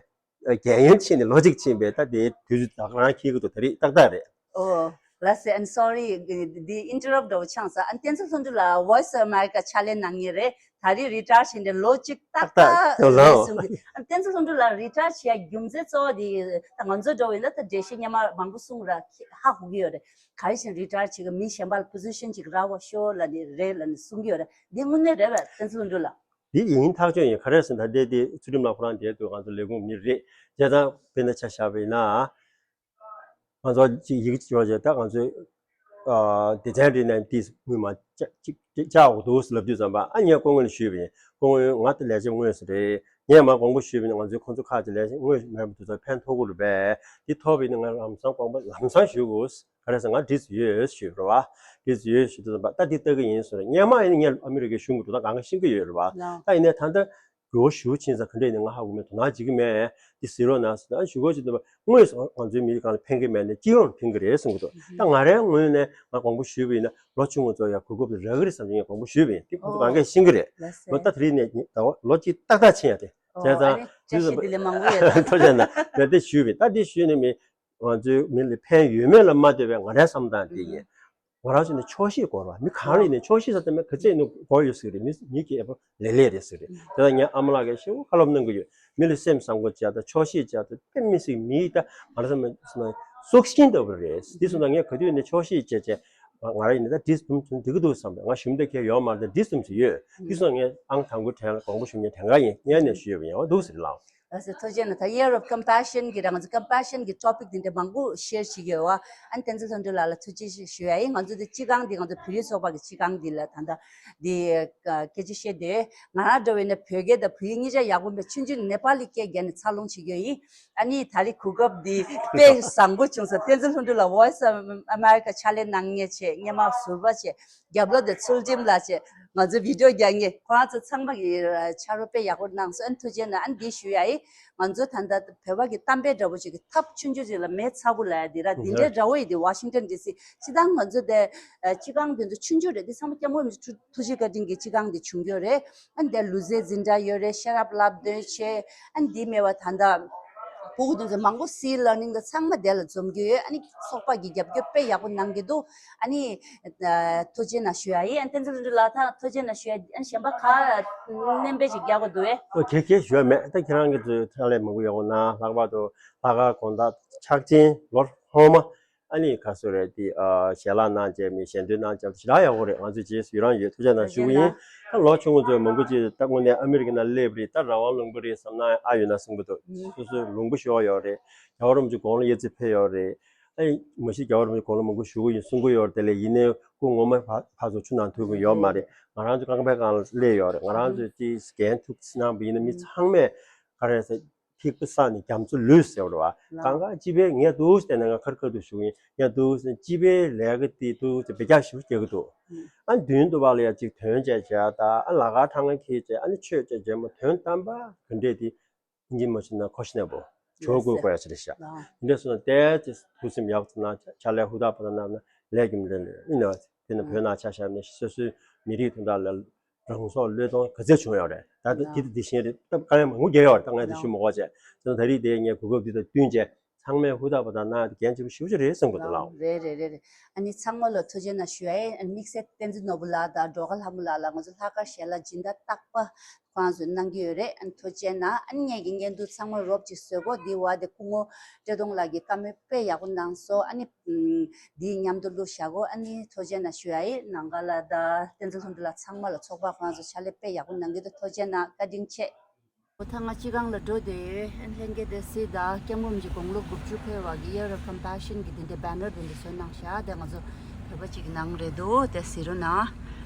རྒན་ཡོལ་ཕྱིན་ནས་ལོ་གཅིག་ཕྱིན་པའི་ད་དེའི་དུས་ཚོད་ད་ག་རང་འཁེལ་གྱི་འདུག་ད་རེས་ཏག་ཏག་རེད། Oh, let's say, I'm sorry, འདི་ཨིན་ཊར་རབ་འདྲ་བོ་ཆགས་སོང་། ཨ་ནི་བསྟན་འཛིན་ལྷུན་གྲུབ་ལགས་Voice of America ཕྱག་ལས་གནང་མཁན་རེད། ད་རེས་རི་ཊ་ཡར་བྱས་ནས་ལོ་གཅིག་ཏག་ཏག་ཏག་ཏག་ལ་ལས་སོང་གི། ཨ་ནི་བསྟན་འཛིན་ལྷུན་གྲུབ་ལགས་རི་ཊ་ཡར་བྱེད་ཡ་རྒྱུ་མཚན་གཙོ་བོ་དེ་ད་ང་ཚོ་འདྲ་བོ་ཡིན་ན་ད་འགྲེལ་བཤད་སྔོན་མ་མང་པོ་གསུངས་ར་ཧ་གོ་གི་ཡོད་རེད། ག་རེ་བྱས་ནས་རི་ཊ་ཡར་བྱེད་ཀྱི། མི་གཞན་པ་ལ་པོ་སི་ཤན་ཅིག་རག་པ་ཤོག་ལབ་ནས་རེད་ལབ་ནས་གསུང་གི་ཡོད་རེད། འདི་དངོས་གནས་རེད་པས་བསྟན་འཛིན་ལྷུན་གྲུབ་ལགས། འདི་ཡིན་ཐག་ཆོད་ཡིན། ག་རེ་ཟེར་ན་ད་ལྟའི་འདི་ཚུལ་ཁྲིམས་ལགས་ཁོ་རང་དེ་དུས་ང་ཚོ་ལས་ཁུངས་མི་རེད། བྱས་ཙང་དཔེར་ན་ཆ་བཞག་པ་ཡིན་ན། ང་ཚོ་ཅིག་ཡི་གེ་ཅིག་ཡོད་བྱས། ད་ང་ཚོའི་ཨ་སྡེ་ཚན་རེ་ནས་འདི་དངུལ་མ་བཅག་ཅིག་བཅག་དགོས་འདུག་ལབ་དུས་ཙམ་པ། ཨ་ངས་སྐུ་ངོ་ལ་ཞུས་པ་ཡིན། སྐུ་ངོ་ང་ད་ལས་བྱེད་དངོས་སུ་རེད། ངས་མ་དགོངས་པ་ཞུས་པ་ཡིན་ན། ང་ཚོའི་ཁོང་ཚོ་ཁག་ཅིག་ལས་བྱེད་དངོས་སུ་མེད་པ་དུས་ཚོད་ཕན་ཐོགས་ཀྱི་རེད་པས། འདི་ཐོབ་པ་ཡིན་ན་ང་ལམ་སང་དགོངས་པ་ལམ་སང་ཞུ་དགོས། ག་རེ་ཟེར། ང་འདྲི་ཡོད་ཞུས་པ་རེད་པ། འདྲི་ཡོད་ཞུས་དུས་ཙམ་པ། ད་འདི་ལྟ་གི་ཡིན་ཟེར། སྔོན་མ་ཡིན་ན་ངས་ཨ་མི་རི་ཀའི་གཞུང་གི་འགྲོ་སྟངས་གང་ག་ཤེས་ཀྱི་ཡོད་རེད་པ། ལགས། ད་ཡིན་ནའི་ད་ལྟ་འགྱུར་བ་ཞེ་པོ་ཕྱིན་ཙང་ག་འདྲ་ཡིན་ན་ང་ཧ་གོ་མེད། དོ་སྣང་བྱེད་ཀྱི་མེད། འདི་གཟིགས་རོགས་གནང་ཟེར། ད་ཞུ་དགོས་ཞུས་དུས་ཙམ་པ། དངོས་སུ་ང་ཚོའི་མི་རིགས་སྒང་ལ་ཕན་གྱི་མེད་ནའི་སྤྱི་ཡོངས་ལ་ཕན་གྱི་རེད་གསུང་གི་འདུག་ད་ང་རའི་ངོས་ནས་ང་དགོངས་པ་ཞུས་པ་ཡིན་ན། ལོ་ཆུང་ངུ་ཚོ་ཡ་གོ་སྐབས་དེ་རག་གི་རེད་བསམ་ནས་ངས་དགོངས་པ་ཞུས་པ་ཡིན། འདི་ཁོང་ཚོ་གང་གས་ཤེས་ཀྱི་རེད། ལགས་སོ། ལོ་ད་དེ་རིང་ནས་ད་ལོ་གཅིག་ཏག་ཏག་ཕྱིན་ཡ་དེ། ཨོ། བྱས་ཙང་ཨ་ནི་བཀྲ་ཤིས་བདེ་ལེགས་མང་པོ་ཡོད་ད། ཐུགས་རྗེ་གནང་། ད་འདི་ཞུས་ནས་མི་ང་ཚོའི་མི་ལ་ཕན་ཡོད་མེད་ལ་མ་ལྟོས་པའི་ང་རའི་བསམ་སྟངས་དེ་ཡིན། ང་རང་ཚོ་ནི་ཆོག་ཤེས་དགོས་རེད་པ། མི་གང་རེད་ནས་ཆོག་ཤེས་ཟེར་དེ་མིན་ག་ཚད་ནས་དགོས་ཡོད་ཟེར་གི་རེད། མི་མི་སྐྱེས་པ་ལེ་ལེ་རེད་ཟེར་གི་རེད། དེ་ལ་ངའི་ཨ་མ་ལགས་ཀྱིས་ཞེ་པོ་བཀའ་སློབ་གནང་གི་ཡོད། མི་ལ་སེམས་བཟང་པོ་བྱས་དང་ཆོག་ཤེས་བྱས་དང་། དཔེ་མི་སྲིད་མི་ད་ང་རང་ཚོ་མི་སོགས་ཤིང་ལྟ་བུ་རེད། དེ་སོང་ཙང་ངས་ག་དུས་ནས་ཆོག་ཤེས་བྱས་བྱས། ང་རང་ཡིན་ན་ད་འདི་གསུམ་ཚུན་འགྲིག་གི་འདུག་བསམ་པས། ང་ཞུམ་བདེ་ཁྱེད་ཡོད་མ་རེད། འདི་གསུམ་ཞིག་ཡོད། འདི་སོང་ངས་ཨང་དང་པོ་དྲན་ལ་དགོངས་པ་ཞུ་མཁན་དྲན་ག་ཡིན། སྔོན་ནས་ཞུས་པ་ཡིན། འོ་འདུག་ཟེར་ལགས། ལགས་སོ། ཐུགས་རྗེ་གནང་། ད་Year of Compassion གི་ར། ང་ཚོ་Compassion གི་topic འདི་འདྲ་མང་པོ་ཤེར་བྱེད་ཀྱི་ཡོད་པ། ཨ་ནི་བསྟན་འཛིན་ལྷུན་གྲུབ་ལགས་ལ་ཐུགས་རྗེ་ཆེ་ཞུ་ཡ་ཡིན། ང་ཚོ་འདི་སྤྱི་ཁང་འདི། ང་ཚོ་བོད་རིགས་ཚོགས་པ་གི་སྤྱི་ཁང་འདི་ལ་ད་ལྟ་འདི་སྐད་ཆ་བཤད་དེ། ང་རང་འདྲ་བོ་ཡིན་ན་བོད་སྐད་དང་བོད་ཡིག་གཉིས་ཆ་ཡག་པོ་མེད། ཆུང་ཆུང་ནེ་པ་ལི་སྐད་རྒྱབ་ནས་འཚར་ལོངས་བྱེད་ཀྱི་ཡོད་ཡིན། ཨ་ནི་ད་རེས་གོ་སྐབས་འདི་དཔེ་བཟང་པོ་བྱུང་སོང་། བསྟན་འཛིན་ལྷུན་གྲུབ་ལགས་Voice of America ཕྱག་ལས་གནང་མཁན་བྱས། སྔོན་མ་ཟུར་པ་བྱས། རྒྱབ་ལོགས་དེ་ཚུལ་ཁྲིམས་ལགས་བྱས། ང་ཚོ་བི་ཌི་ཡོ་རྒྱག་མཁན། ཁོ་རང་ཚོ་ཚང་མ་གིས་ཕྱག་རོགས་དཔེ་ཡག་པོ་གནང་སོང་། ཨ་ནི་ཐུགས་རྗེ་གནང་། ཨ་ནི་འདི་ཞུ་ཡ་ཡིན། ང་ཚོ་ད་ལྟ་བོད་པ་གི་གཏམ་དཔེ་འདྲ་བོ་ཞིག་གི་ཐབས་ཆུང་ཆུང་ཞིག་ལ་མེ་ཚ་པོ་ལབ་ཡ་འདི་ར། འདི་འདྲའི་འདྲ་བོ་ཡིན། འདི་Washington D C། སྤྱིར་བཏང་ང་ཚོ་དེ་སྤྱི་ཁང་དེ་ཚོ་ཆུང་ཆུང་རེད། འདི་ཚང་མ་སྐྱབས་མགོན་རིན་པོ་ཆེ་ཐུགས་རྗེ་བཀའ་དྲིན་གྱིས་སྤྱི་ཁང་འདི་བྱུང་ཡོད་རེད། ཨ་ནི་དེ་ལུས་རྩལ་འཛིན་གྲྭ་ཡོད་རེད། ཤེས་རབ་བསླབ་སྟོན་བྱས། ཨ་ནི་འདི་མེད་པ་ད་ལྟ་ཕྲུ་གུ་དེ་ཚོ་མང་པོ་སི་ལར་ནིང་དང་ཚང་མ་དེ་ལ་འཛོམས་ཀྱི་ཡོད། ཨ་ནི་ཚོགས་པ་གིས་རྒྱབ་སྐྱོར་དཔེ་ཡག་པོ་གནང་གི་འདུག་ཨ་ནི་ཐུགས་རྗེ་གནང་ཞུ་ཡ་ཡིན། ཨ་ནི་བསྟན་འཛིན་ལྷུན་གྲུབ་ལགས་ད་ཐུགས་རྗེ་གནང་ཞུ་ཡ། ཨ་ནི་གཞན་པ་ག་སྣོན་པ་ཞིག་རྒྱག་དགོས་འདུག་གས། ཨོ་ཁྱེད་ཁྱེད་ཞུ་ཡ་མེད། ད་ཁྱེད་རང་གིས་ཕྱག་ལས་མང་པོ་ཡག་པོ་གནང་། ལྷག་པར་དུ་ལྷག་དཀར་དགོང་དག་ཕྱག་ཆེན་ལོ་ཧོ་མ། ཨ་ནི་ག་སོ་རེད། དེ་ཨ་ཞལ་ལག་གནང་བྱས། མི་ཞལ་འདོན་གནང་བྱས། ཞེ་དྲག་ཡག་པོ་རེད། ང་ཚོས་རྗེས་སུ་ཡི་རང་ཡོད། ཐུགས་རྗེ་གནང་ཞུ་གི་ཡིན། ད་ལོ་ཆུང་ངུ་ཚོ་མང་པོ་ཅིག་ད་དངོས་གནས་ཨ་མི་རི་ཀ་ནང་སླེབས་རེད། ད་རང་དབང་ལུང་པ་རེད་བསམ་ན་ཨ་ཡོད་ན་གསུང་གི་འདུག་སོ་སོའི་ལུང་པ་ཤོར་ཡོད་རེད། རྒྱལ་བ་རིན་པོ་ཆེ་དགུང་ལོ་དབྱར་རྩེ་ཕེབས་ཡོད་རེད། ཨ་ནི་མ་གཞི་རྒྱལ་བ་རིན་པོ་ཆེ་དགུང་ལོ་མང་པོ་བཞུགས་ཀྱི་ཡིན་གསུང་གི་ཡོད་རེད། དེ་ལས་ཡིན་ནའི་སྐུ་ངོ་མ་ཕར་ཕར་ཚུར་ཆུ་ནང་ཐུག་གི་ཡོད་མ་རེད། ང་རང་ཚོ་ཁང་པའི་སྒང་ལ་སླེབས་ཡོད་རེད། ང་རང་ཚོས་ཅིག་འགན་ཐུགས་གནང་བ་ཡིན་ན་མི་ཚང་མས་ག་རེ་ཟེར། ཐིགས་པ་བསགས་ནས་རྒྱ་མཚོ་ལུད་ཟེར་བ་རེད་བ། ལགས། གང་ག་སྤྱི་པའི་ངས་འདུག་བལྟས་ན་ང་ཁར་ཁར་དུ་ཞུ་གི་ཡིན། ངས་འདུག་སྤྱི་པའི་ལས་ཀ་དེ་འདུག་སེ་བེད་སྤྱོད་ཞིབ་རྒྱག་གི་འདུག་ཨ་མདུན་དུ་བ་ལ་ཡ་གཅིག་དོན་བྱས་བྱས་ད་ཨ་ལ་ག་ཐང་ང་ཁྱེར་བྱས་ཨ་ནི་ཆོས་བྱས་བྱས་མོ་དོན་དམ་པ་ག་འདྲས་དེ་ཡིན་གཅིག་མ་ཤེས་ན་ཁོ་ཤི་ནས་པོ་ཇོ་དགོས་དགོས་ཡ་ཆེ་རེད་ཤག་འདི་འདྲ་སོང་ན་དེ་ཚེ་ཐུགས་སེམས་ཡག་ཙམ་ན་ཕྱག་ལས་ཧུར་ཐག་པ་དང་གནང་ན་ལས་ཀྱི་མི་ལས་ལས་ཡིན་ནོ། དེ་ནི་བོད་ནང་ཆ་བཞག་ནས་སོ་སོའི་མི་རིགས་དོན་དག་ལ་རང་སྲོག་བློས་གཏོང་ག་ཚད་བྱུང་ཡོད་རེད། ད་ལྟ་དེ་དེ་བཞིན་རེད། སྟབས་དཀའ་ལས་མང་པོ་བརྒྱབ་ཡོད་རེད། ད་ངས་དེ་ཞུ་མི་དགོས་བྱས་ཙང་ད་རེས་དེ་ངས་གོ་སྐབས་འདི་དང་བསྟུན་བྱས། ཚང་མས་ཧུར་ཐག་པ་དང་གནང་ཡ་དེ་འགན་ཆེན་པོ་ཞེ་པོ་ཅིག་རེད་བསམ་གྱི་འདུག་ལགས། རེད་རེད་རེད་རེད། ཨ་ནི་ཚང་མ་ལ་ཐུགས་རྗེ་གནང་ཞུ་ཡ་ཡིན། ཨ་ནི་དམིགས་བསལ་བསྟན་འཛིན་ནོར་བུ་ལགས་དང་སྒྲོལ་དཀར་ལྷ་མོ་ལགས་ལ་ང་ཚོ་ལྷག་དཀར་ཞལ་ལག་སྦྱིན་བདག་རྟག་པར་ཁོང་ཚོས་གནང་གི་ཡོད་རེད། ཨ་ནི་ཐུགས་རྗེ་གནང་། ཨ་ནི་ངེད་ཀྱི་བརྙན་ཐུང་ཚང་མ་རོབ་ཅིག་བཟོས་གོ། འདི་བ་དེ་སྐུ་ངོ་བཀྲས་མཐོང་ལགས་ཀྱིས་བཀའ་མོལ་དཔེ་ཡག་པོ་གནང་སོང་། ཨ་ནི་འདིའི་མཉམ་དུ་བླུགས་བཞག་གོ། ཨ་ནི་ཐུགས་རྗེ་གནང་ཞུ་ཡ་ཡིན། ནང་ཁ་ལ་ད་བསྟན་འཛིན་ལྷུན་གྲུབ་ལགས་ཚང་མ་ལ་ཚོགས་པ་ཁོང་ཚོ་ཕྱག་ལས་དཔེ་ཡག་པོ་གནང་གི་འདུག་ཐུགས་རྗེ་གནང་། བཀའ་དྲིན་ཆེ། འོ་ད་ང་སྤྱི་ཁང་ལ་འགྲོ་བསྡད་ཡོད། ལྷན་རྒྱས་དེ་སྲིད་ད་སྐྱབས་མགོན་རིན་པོ་ཆེ་དགུང་ལོ་དགུ་བཅུ་འཁོར་བ་གི་Year of Compassion གི་དེ་འདྲའི་banner དེ་འདྲ་བཟོས་གནང་ཤག་དེ་ང་ཚོ་བོད་པ་གཅིག་གི་ནང་རེད་འདུག་དེ་གཟིགས་རོགས་གནང་།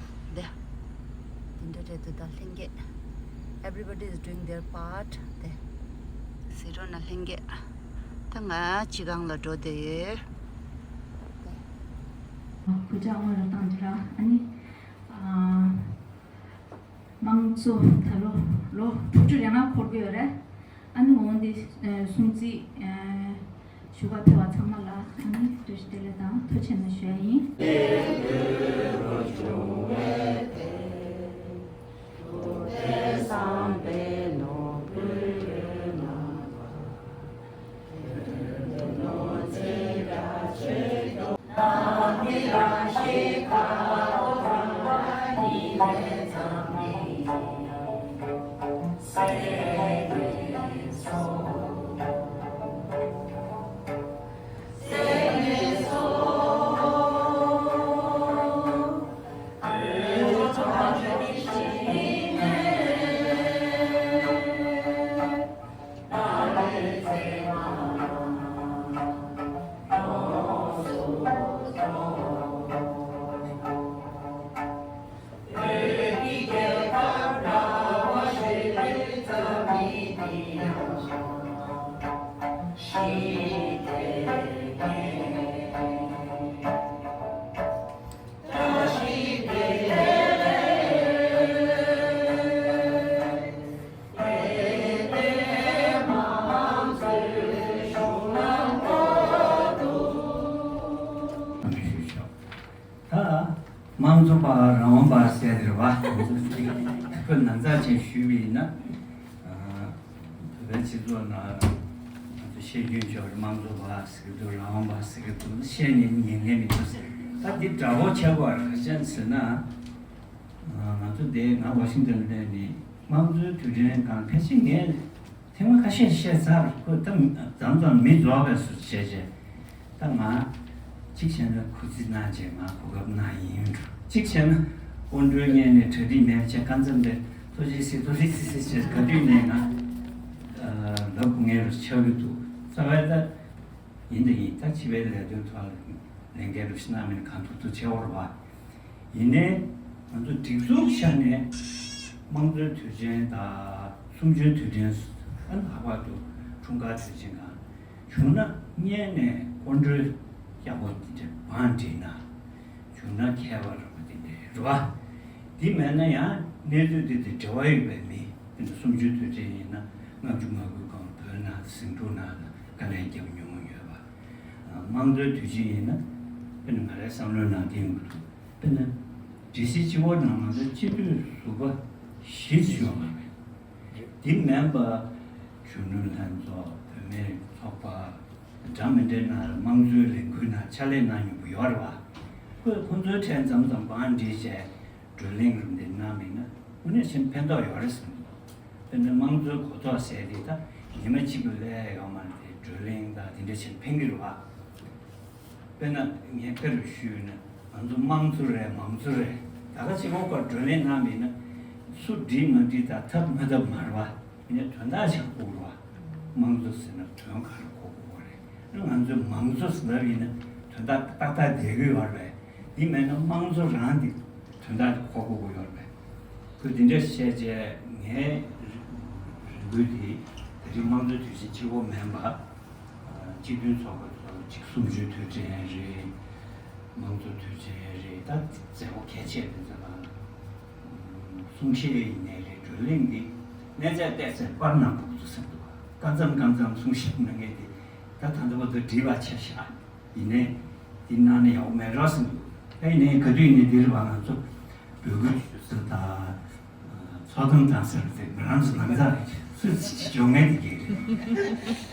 དེ་དེ་འདྲ་རེད་འདུག་ད་ལྷན་རྒྱས། Everybody is doing their part དེ་གཟིགས་རོགས་གནང་ལྷན་རྒྱས། ད་ང་སྤྱི་ཁང་ལ་འགྲོ་བསྡད་ཡོད། དེ་གུ་ཅག་སྔོན་ལ་བཏང་འདི་ར་ཨ་ནི། དམངས་གཙོ་ད་ལོ་ལོ་དྲུག་ཅུ་རེ་ལྔ་འཁོར་གྱི་ཡོད་རེད། ཨ་ནི་འོང་འདི་སྲུང་བརྩི་ཞུ་ག་ཕེབས་པ་ཚང་མ་ལ་ཨ་ནི་བཀྲ་ཤིས་བདེ་ལེགས་དང་ཐུགས་རྗེ་གནང་ཞུ་ཡ་ཡིན། ད་དམངས་གཙོ་པ་རང་དབང་པ་ཟེར་དེ་རེད་བ། ཁོས་ནང་ཚགས་ཅན་ཞུས་པ་ཡིན་ན། བོད་པའི་སྤྱི་ཚོགས་ནང་ང་ཚོ་བཤད་རྒྱུན་ཆོག་དམངས་གཙོ་པ་ཟེར་གི་འདུག་རང་དབང་པ་ཟེར་གི་འདུག་བཤད་ནས་ཉན་མཁན་མི་འདུག་ཟེར། ད་འདི་འདྲ་བོ་ཆགས་པ་ག་ཅན་ཟེར་ན། ང་ཚོ་འདི་ང་ཝ་ཤིང་ཏན་ལ་ནི་དམངས་གཙོའི་དུས་དྲན་གང་ཕལ་ཆེར་ངས་ཐེངས་མ་ཁ་ཤས་བཤད་ཚར། ཁོས་ད་མི་མཚམས་མཚམས་མི་རྫོགས་པའི་བཟོ་བྱས་བྱས། ད་ང་གཅིག་བྱས་ན་ཁུ་ཚི་གནང་བྱས་ང་གོ་སྐབས་གནང་ཡིན་འགྲོ། གཅིག་བྱས་ན་དབོན་སྤྲུལ་ངས་ནས་གྲ་སྒྲིག་མེད་བྱས་ཁ་མཚམས་དེ་ཐུགས་རྗེ་གཟིགས་ཐུགས་རྗེ་གཟིགས་གཟིགས་བྱས་ག་དུས་ནས་ང་ལབ་དགོས་ངེས་རུ་ཆགས་ཀྱི་འདུག་རྩ་བའི་ད། ཡིན་དང་ཡིན། ད་སྤྱི་པའི་ལས་དོན་ཐོག་ལ་ལས་འགན་རུ་ཤི་ན་མིན་གང་ཐུབ་ཐུབ་བྱེད་འོར་བ། ཡིན་ནའི་ང་ཚོ་སྒྲིག་འཛུགས་ཆ་ནས་དམངས་གཙོའི་དུས་ཆེན་དང་གསུམ་བཅུའི་དུས་དྲན་ཨ་ནི་ལྷག་པར་དུ་འཁྲུངས་སྐར་དུས་ཆེན་གང་བྱུང་ན་སྔོན་ནས་སྐུ་མགྲོན་ཡག་པོ་འདི་འདྲ་བང་བསྒྲིགས་ན། བྱུང་ན་ཁྱད་པར་ར་བ་དེ་འདྲ་རེད་བ། འདི་མེད་ན་ཡང་གནས་ཚུལ་འདི་དེ་འབྲེལ་བ་ཡོད་པའི་མི་དེ་འདྲ་གསུམ་བཅུའི་དུས་དྲན་ཡིན་ན་ལྔ་བཅུ་ང་དགུའི་གོང་བོད་ནང་ཟིང་འཁྲུག་ནང་ལ་དཀའ་ལས་བརྒྱབ་མྱོང་ཡོད་པ། དམངས་གཙོའི་དུས་ཆེན་ཡིན་ན་དཔེར་ན་ང་རའི་བསམ་བློའི་ནང་དེ་ཡོང་གི་འདུག་དཔེར་ན་སྒྲིག་གཞི་སྤྱི་བོ་ནང་ང་ཚོའི་སྤྱི་འཐུས་ཟུར་པ་བཞི་ཙམ་ཡོད་པ་རེད། འདི་མིན་པ་གཞོན་ནུ་ལྷན་ཚོགས་བུད་མེད་ཚོགས་པ། འདྲ་མི་འདྲའི་ནང་ལ་དམངས་གཙོའི་ལས་འགུལ་ནང་ཕྱག་ལས་གནང་མྱོང་བ་ཡོད་རེད་བ། ཁོས་ཁོང་ཚོའི་གྲས་མཚམས་མཚམས་བང་བསྒྲིགས་བྱས་བགྲོ་གླེང་རུ་འདི་གནང་མིན་ན་དངོས་གནས་ཕན་ཐོགས་ཡོད་རེད་བསམ་གྱི་འདུག་དཔེར་ན་དམངས་གཙོའི་གོ་རྟོགས་ཟེར་དེ་ད་ཉི་མ་གཅིག་པུ་ལས་ཡོད་མ་རེད་དེ་བགྲོ་གླེང་དང་དེ་འདྲ་བྱས་ཕན་གྱི་རེད་བ། དཔེར་ན་ངས་དཔེ་རུ་ཞུས་ན་ང་ཚོ་དམངས་གཙོ་རེད་མང་གཙོ་རེད་ད་ག་ཅིག་འོག་པར་བགྲོ་གླེང་གནང་མིན་ན་སུ་འགྲིག་མ་འགྲིག་དང་ཐབས་མ་ཐབས་མ་རེད་བ། ཡིན་ནའི་དོན་དག་ཆགས་དགོས་རེད་བ། དམངས་གཙོ་ཟེར་ན་དོན་ག་རེ་གོ་དགོས་རེད། ང་ཚོས་མང་གཙོ་ཟེར་ལབ་ཡིན་ན་དོན་དག་ཏག་ཏག་བསྡད་ཀྱི་ཡོད་རེད་པས། འདི་མེད་ན་དམངས་གཙོ་རང་འདི་དོན་དག་འདི་གོ་དགོས་ཀྱི་ཡོད་རེད་པས། ཁོས་འདི་འདྲ་བཤད་བྱས་ངའི་རེ་སྐུལ་དེ་དེ་ དམངས་གཙོའི་དུས་ཆེན་གཅིག་པོ་མིན་པ། སྤྱི་མཐུན་ཚོགས་པ་ཚོ་གཅིག་གསུམ་བཅུའི་དུས་དྲན་རེད། དམངས་གཙོ་དུས་ཆེན་རེད། ད་མཛད་སྒོ་གལ་ཆེ་དེ་ཚོ་ལ་གསུང་བཤད་ཡིན་ནའི་རེད། བགྲོ་གླེང་འདི་གནས་ཚད་བལྟས་ཚེ་པར་ནང་ཕུབ་ཚོ་ཟེར་འདུག་སྐབས་མཚམས་སྐབས་མཚམས་གསུང་བཤད་གནང་མཁན་དེ་ད་ད་ལྟ་བར་དུ་བྲིས་པ་ཆ་བཞག་ཡིན་ནའི་འདི་གནང་ན་ཡག་པོ་མེད་འགྲོ་བསམ་འདུག་ད་ཡིན་ནའི་ག་དུས་ཡིན་ནའི་འདིར་བ་ང་ཚོ་འབོད་སྐུལ་ཞུ་ས་དང་། ཚོགས་གཏམ་བཏང་ས་རེད་དེ། ང་རང་ཚོ་ནམ་ཡང་སུས་འཇོག་ངེས་དེ་གས་རེད།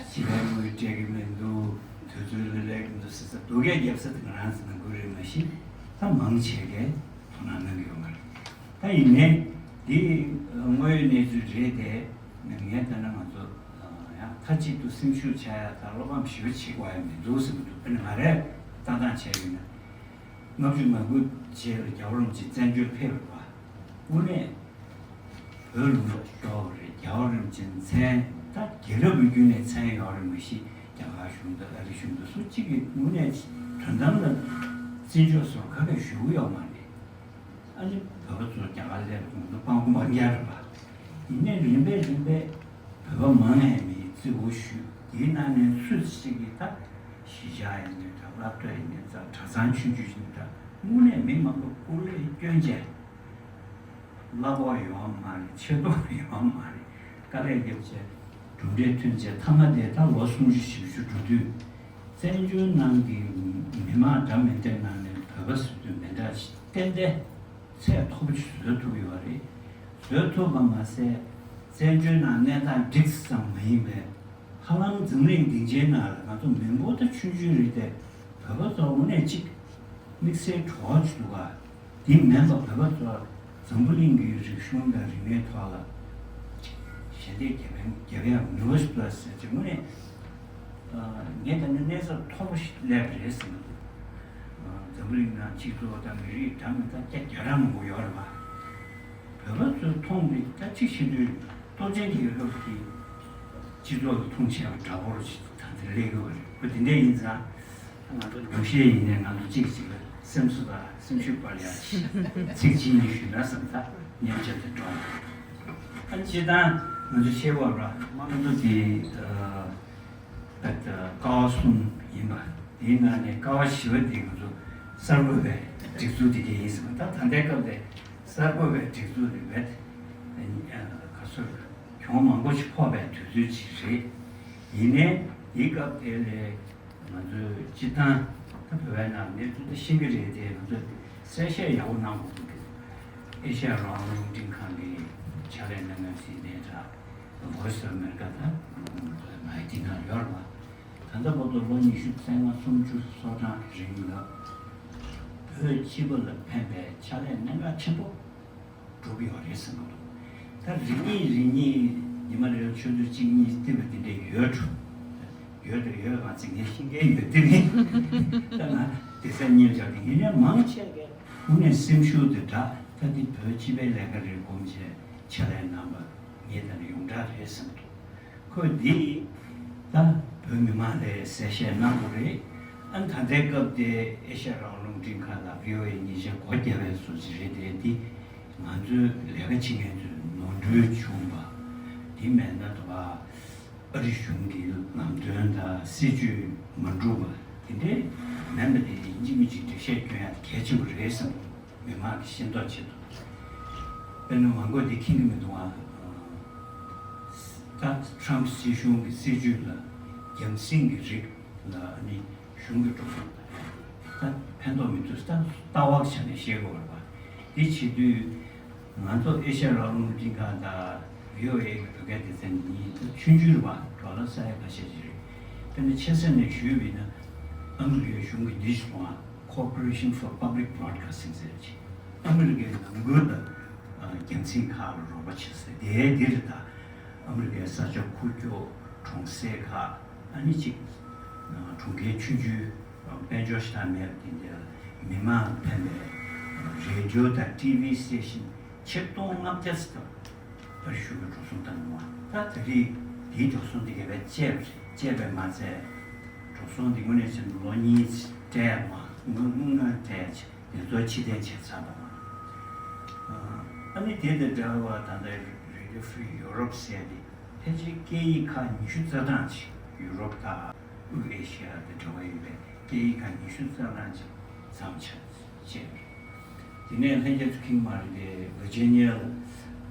ཕྱི་པའི་དངུལ་སྤྲད་ཀྱི་མི་འདུག་དུས་ཚོད་ལ་ལས་ཀྱི་འདུག་ཟེར་ས་སྡུག་སྐད་རྒྱབ་ས་དེ་ང་རང་ཚོ་ནང་ཁུལ་རེད། མ་གཞི་ད་མང་ཆེ་གས་དོ་སྣང་གནང་གི་ཡོད་མ་རེད། ད་ཡིན་ནའི་འདི་དངོས་ཡོད་གནས་ཚུལ་རེད་དེ། ངས་བལྟས་ན་ང་ཚོ་ཡང་མཐའ་གཅིག་ཏུ་སེམས་ཤུགས་ཆག་ཡ་དང་བློ་ཕམ་ཞེ་པོ་བྱེད་དགོས་ཡ་མི་འདུག་བསམ་གྱི་འདུག་དཔེར་ན་ང་རས་ལྟ་སྟངས་བྱས་ཡོད་ན། ལྔ་བཅུ་ང་དགུ་རྗེས་ལ་རྒྱལ་བ་རིན་པོ་ཆེ་བཙན་བྱོལ་ཕེབས་པ་དངོས་གནས་བོད་ལུང་པ་ཤོར་བ་རེད། རྒྱལ་བ་རིན་པོ་ཆེ་མཚན་ད་རྒྱལ་རབས་ཀྱི་བརྒྱུད་ནས་མཚན་ཡོད་རེད། མ་གཞི་རྒྱ་གར་གཞུང་དང་ཨ་རི་གཞུང་དང་སུ་གཅིག་གིས་དངོས་གནས་དོན་དམ་ལ་བརྩི་འཇོག་ཟེར་བ་ག་གེ་ཞུ་གི་ཡོད་མ་རེད། ཨ་ནི་བོད་པ་ཚོ་རྒྱ་གར་སླེབས་གོང་དུ་སྤང་གོ་མང་རྒྱ་རེད་པ། ཡིན་ནའི་རིམ་པས་རིམ་པས་བོད་པ་མང་ངེས་མེད་བརྩི་བཀུར་ཞུས། དེའི་ནང་ནས་སུ་ཞིག་གིས་ད་གཞིས་ཆགས་ཡིན་ནའི་འདྲ། སློབ་གྲྭ་ཡིན་ནའི་འདྲ། གྲྭ་ཚང་ཆུང་ཆུང་ཡིན་ནའི་འདྲ། དངོས་གནས་མི་མང་པོ་སྐུ་ལས་བསྐྱོན་བྱས། གླ་ཕོགས་ཡོད་མ་རེད། ཆེ་མཐོང་ཡོད་མ་རེད། དཀའ་ལས་བརྒྱབ་བྱས་གྲུབ་འབྲས་ཐོན་བྱས། མཐའ་མ་དེ་ད་ལོ་སུམ་ཅུ་བཞི་བཅུ་འགྲོ་དུས་བཙན་བྱོལ་ནང་གི་མི་མང་འདྲ་མི་འདྲའི་ནང་ནས་བོད་པ་ཟེར་དུས་མི་འདྲ་ཞིག་ཏན་ཏན་ཚད་མཐོ་པོ་ཞིག་བཟོ་ཐུབ་ཡོད་རེད། བཟོ་ཐུབ་པ་མ་ཟད་བཙན་བྱོལ་ནང་གནས་སྟངས་འགྲིག་ཙམ་མ་ཡིན་པའི་ཧ་ལམ་འཛམ་གླིང་སྡིངས་ཆའི་ནང་ལ་ང་ཚོ་མི་འབོར་ད་ཆུང་ཆུང་རེད་དེ། བོད་པ་ཚོ་དངོས་གནས་གཅིག་དམིགས་བསལ་གྲོགས་ཅིག་འདུག་ག་དེ་མིན་པ་བོད་པ་ཚོ་འཛམ་བུ་གླིང་གི་རིག་གཞུང་དང་རིག་གནས་ཐོག་ལ་ཞལ་འདེབས་རྒྱབ་ཡ་རྒྱབ་ཡ་ནུས་པ་ཞིག་འདུག་ཟེར་གྱི་དངོས་གནས། ངས་ད་ནི་གནས་ཚད་མཐོ་པོ་ཞིག་སླེབས་རེད་བསམ་གྱི་འདུག་འཛམ་བུ་གླིང་ནང་སྤྱི་ཚོགས་དང་མི་རིགས་འདྲ་མི་འདྲ་བརྒྱ་གྱ་གྲངས་མང་པོ་ཡོད་རེད་པ། བོད་པ་ཚོས་མཐོང་དུས་ད་གཅིག་བྱེད་དུས་སྟོབས་ཆེན་གྱི་རྒྱལ་ཁབ་ཀྱི་སྤྱི་ཚོགས་ལ་མཐོང་ཆེ་བ་འདྲ་པོ་ཞིག་ད་དེ་སླེབས་ཡོད་རེད། ཁོ་དེ་འདྲ་ཡིན་ཙང་ང་ཚོ་ཉུང་ཤས་ཡིན་ནའི་ང་ཚོ་གཅིག་གཅིག་ལ་སེམས་གསོ་དང་སེམས་ཤུགས་སྤར་ཡ་ཅིག་ཚིག་གཅིག་གཉིས་ཞུས་ན་བསམ། ད་སྙན་ཆ་དེ་སྒྲོག་ཨ་ནི་སྤྱིར་བཏང་ང་ཚོ་ཤེས་དགོས་ར། དམངས་གཙོ་དེ་ད་ཀ་བ་གསུམ་ཡིན་པ། དེའི་ནང་ནས་ཀ་བ་བཞི་པ་དེ་ང་ཚོ་གསར་འགོད་པའི་སྒྲིག་འཛུགས་དེ་གས་ཡིན་ཟེར་བ། ད་ད་ལྟའི་སྐབས་དེ་གསར་འགོད་པའི་སྒྲིག་འཛུགས་དེ་བས་ག་ཚོད་གྱོང་མང་པོ་ཞིག་ཕོག་པའི་དུས་ཚོད་ཅིག་རེད། ཡིན་ནའི་དེའི་སྐབས་དེ་ལས་ང་ཚོའི་སྤྱི་བཏང་ད་བོད་པའི་ནང་གནས་ཚུལ་དེ་ཤེས་ཀྱི་རེད་དེ། ང་ཚོས་གསལ་བཤད་ཡག་པོ་གནང་དགོས་ཀྱི་འདུག་ཨེ་ཤ་ཡ་རང་དབང་རླུང་འཕྲིན་ཁང་གི་ཕྱག་ལས་གནང་མཁན་ཟིན་ནས་འདྲ། Voice of America དང་མ་ཡི་དེ་ནང་ཡོད་རེད་པ། ད་ལྟ་བར་དུ་ལོ་ཉི་ཤུ་རྩ་ལྔ་སུམ་ཅུ་སོ་གྲངས་རིང་ལ་བོད་སྤྱི་པ་ལ་ཕན་པའི་ཕྱག་ལས་གནད་འགག་ཆེན་པོ་སྒྲུབ་ཡོད་རེད་བསམ་གྱི་འདུག་ད་རེ་གཉིས་རེ་གཉིས་ཉི་མ་རེ་ལ་ཆུ་ཚོད་གཅིག་གཉིས་བལྟས་པ་དེ་འདྲས་ཡོད་འགྲོ། ཡོད་དང་ཡོད་མ་ཚད་ངས་ཤེས་མཁན་ཡོད་དེ་མིན། ད་ང་སྡེ་ཚན་གཉིས་ལ་བཞག་སྟེ་ཡིན་ནའི་མང་ཆེ་གས་དངོས་གནས་སེམས་ཤུགས་དེ་འདྲ། ད་འདི་བོད་སྤྱི་པའི་ལས་ཀ་རེད་སྒོམ་བྱས་ཕྱག་ལས་གནང་བ་ངས་ད་ནི་ཡོངས་གྲགས་རེད་བསམ་གྱི་འདུག་ཁོས་འདི་ད་བོད་མི་མང་ལ་གསལ་བཤད་གནང་དགོས་རེད། ཨ་ནི་ད་ལྟའི་སྐབས་དེ་ཨེ་ཤ་ཡ་རང་དབང་རླུང་འཕྲིན་ཁང་དང་བྷི་ཨོ་ཨེ་གཉིས་ཆ་སྒོ་བརྒྱབ་པའི་བཟོ་ཅིག་རེད་དེ། འདི་ང་ཚོའི་ལས་ཀ་བྱེད་མཁན་ཚོས་ནོར་འཁྲུལ་བྱུང་བ་འདི་མེད་ན་དོ། ཨ་རི་གཞུང་གི་ལམ་སྟོན་དང་སྲིད་ཇུས་མ་འགྲུབ་པ་དེ་འདྲའི་མེད་པ་དེ་ཡིན་གཅིག་མིན་གཅིག་འགྲེལ་བཤད་སྐྱོན་ཡ་གལ་ཆེན་པོ་རེད་བསམ། མི་མང་གི་ཤེས་རྟོགས་ཆེད་དུ། དཔེར་ན་མང་པོ་འདི་མཁྱེན་གྱི་མི་འདུག་ཨ། ད་ཊྲམ་སྲིད་གཞུང་གི་སྲིད་ཇུས་ལ་རྒྱང་སྲིང་གི་རིགས་ལ་ནི་གཞུང་གི་འགྲོ་སོང་ད་ཕན་ཐོགས་མི་འདུག་ད་ལྟ་བ་ཆ་ནས་བཤད་དགོས་པ་འདི་བྱེད་དུས། ང་ཚོ་ཨེ་ཤ་ཡ་རང་དབང་རླུང་འཕྲིན་ཁང་དང་བྷི་ཨོ་ཨེ་གི་བོད་སྐད་སྡེ་ཚན་གཉིས་ད་ཆུང་ཆུང་རེད་པ། ཌོ་ལར་ས་ཡ་ཁ་ཤས་ཤིག་རེད། དཔེར་ན་ཆེ་ས་ནས་ཞུས་པ་ཡིན་ན་ཨ་མི་རི་ཀའི་གཞུང་གི་འདི་ཞིག་སོང་ང་Corporation for Public Broadcasting ཟེར་ཅིག་ཨ་མི་རི་ཀའི་ནང་ཁུལ་དུ་རྒྱང་སྲིང་ཁག་ལ་རོགས་པ་བྱེད་ས་དེ་འདི་རེད། ད་ཨ་མི་རི་ཀའི་ས་ཆ་ཁུག་ཀྱོག་གྲོང་གསེབ་ཁག་ཨ་ནི་ཅིག་གྲོང་ཁྱེར་ཆུང་ཆུང་དཔལ་འབྱོར་ཞེ་དྲག་མེད་པ་དེ་འདྲའི་མི་མང་ཕན་པའི་རེ་ཌིའོ་དང་ཊི་ཝི་སི་ཊེ་ཤན་ཆིག་སྟོང་ལྔ་བརྒྱ་ཙམ་ཨ་རི་གཞུང་གིས་འགྲོ་སོང་བཏང་འདུག་ད་ད་རེས་དེའི་འགྲོ་སོང་དེ་ག་བས་བཅད་པ་རེད། བཅད་པས་མ་ཚད་འགྲོ་སོང་དེ་དངོས་གནས་བྱས་ན་ལོ་གཉིས་སྤྲད་མ་དངུལ་དངུལ་སྤྲད་བྱས་དེ་ཚོ་ཕྱིར་འཐེན་བྱས་ཚར་འདུག་ཨ་ནི་དེ་དང་འབྲེལ་བ་ད་ལྟ་Radio Free Europe ཟེར་དེ། ཕལ་ཆེར་སྐད་ཡིག་ཁག་ཉི་ཤུ་རྩ་གྲངས་ཤིག་ཡུ་རོབ་དང་དབུས་ཨེ་ཤི་ཡ་དང་འབྲེལ་བ་ཡོད་པའི་སྐད་ཡིག་ཁག་ཉི་ཤུ་རྩ་གྲངས་ཤིག་མཚམས་ཆད་བྱས་རེད། དེ་ནས་ལྷན་རྒྱས་ཚོ་མཁྱེན་མ་རེད་དེ། Virginia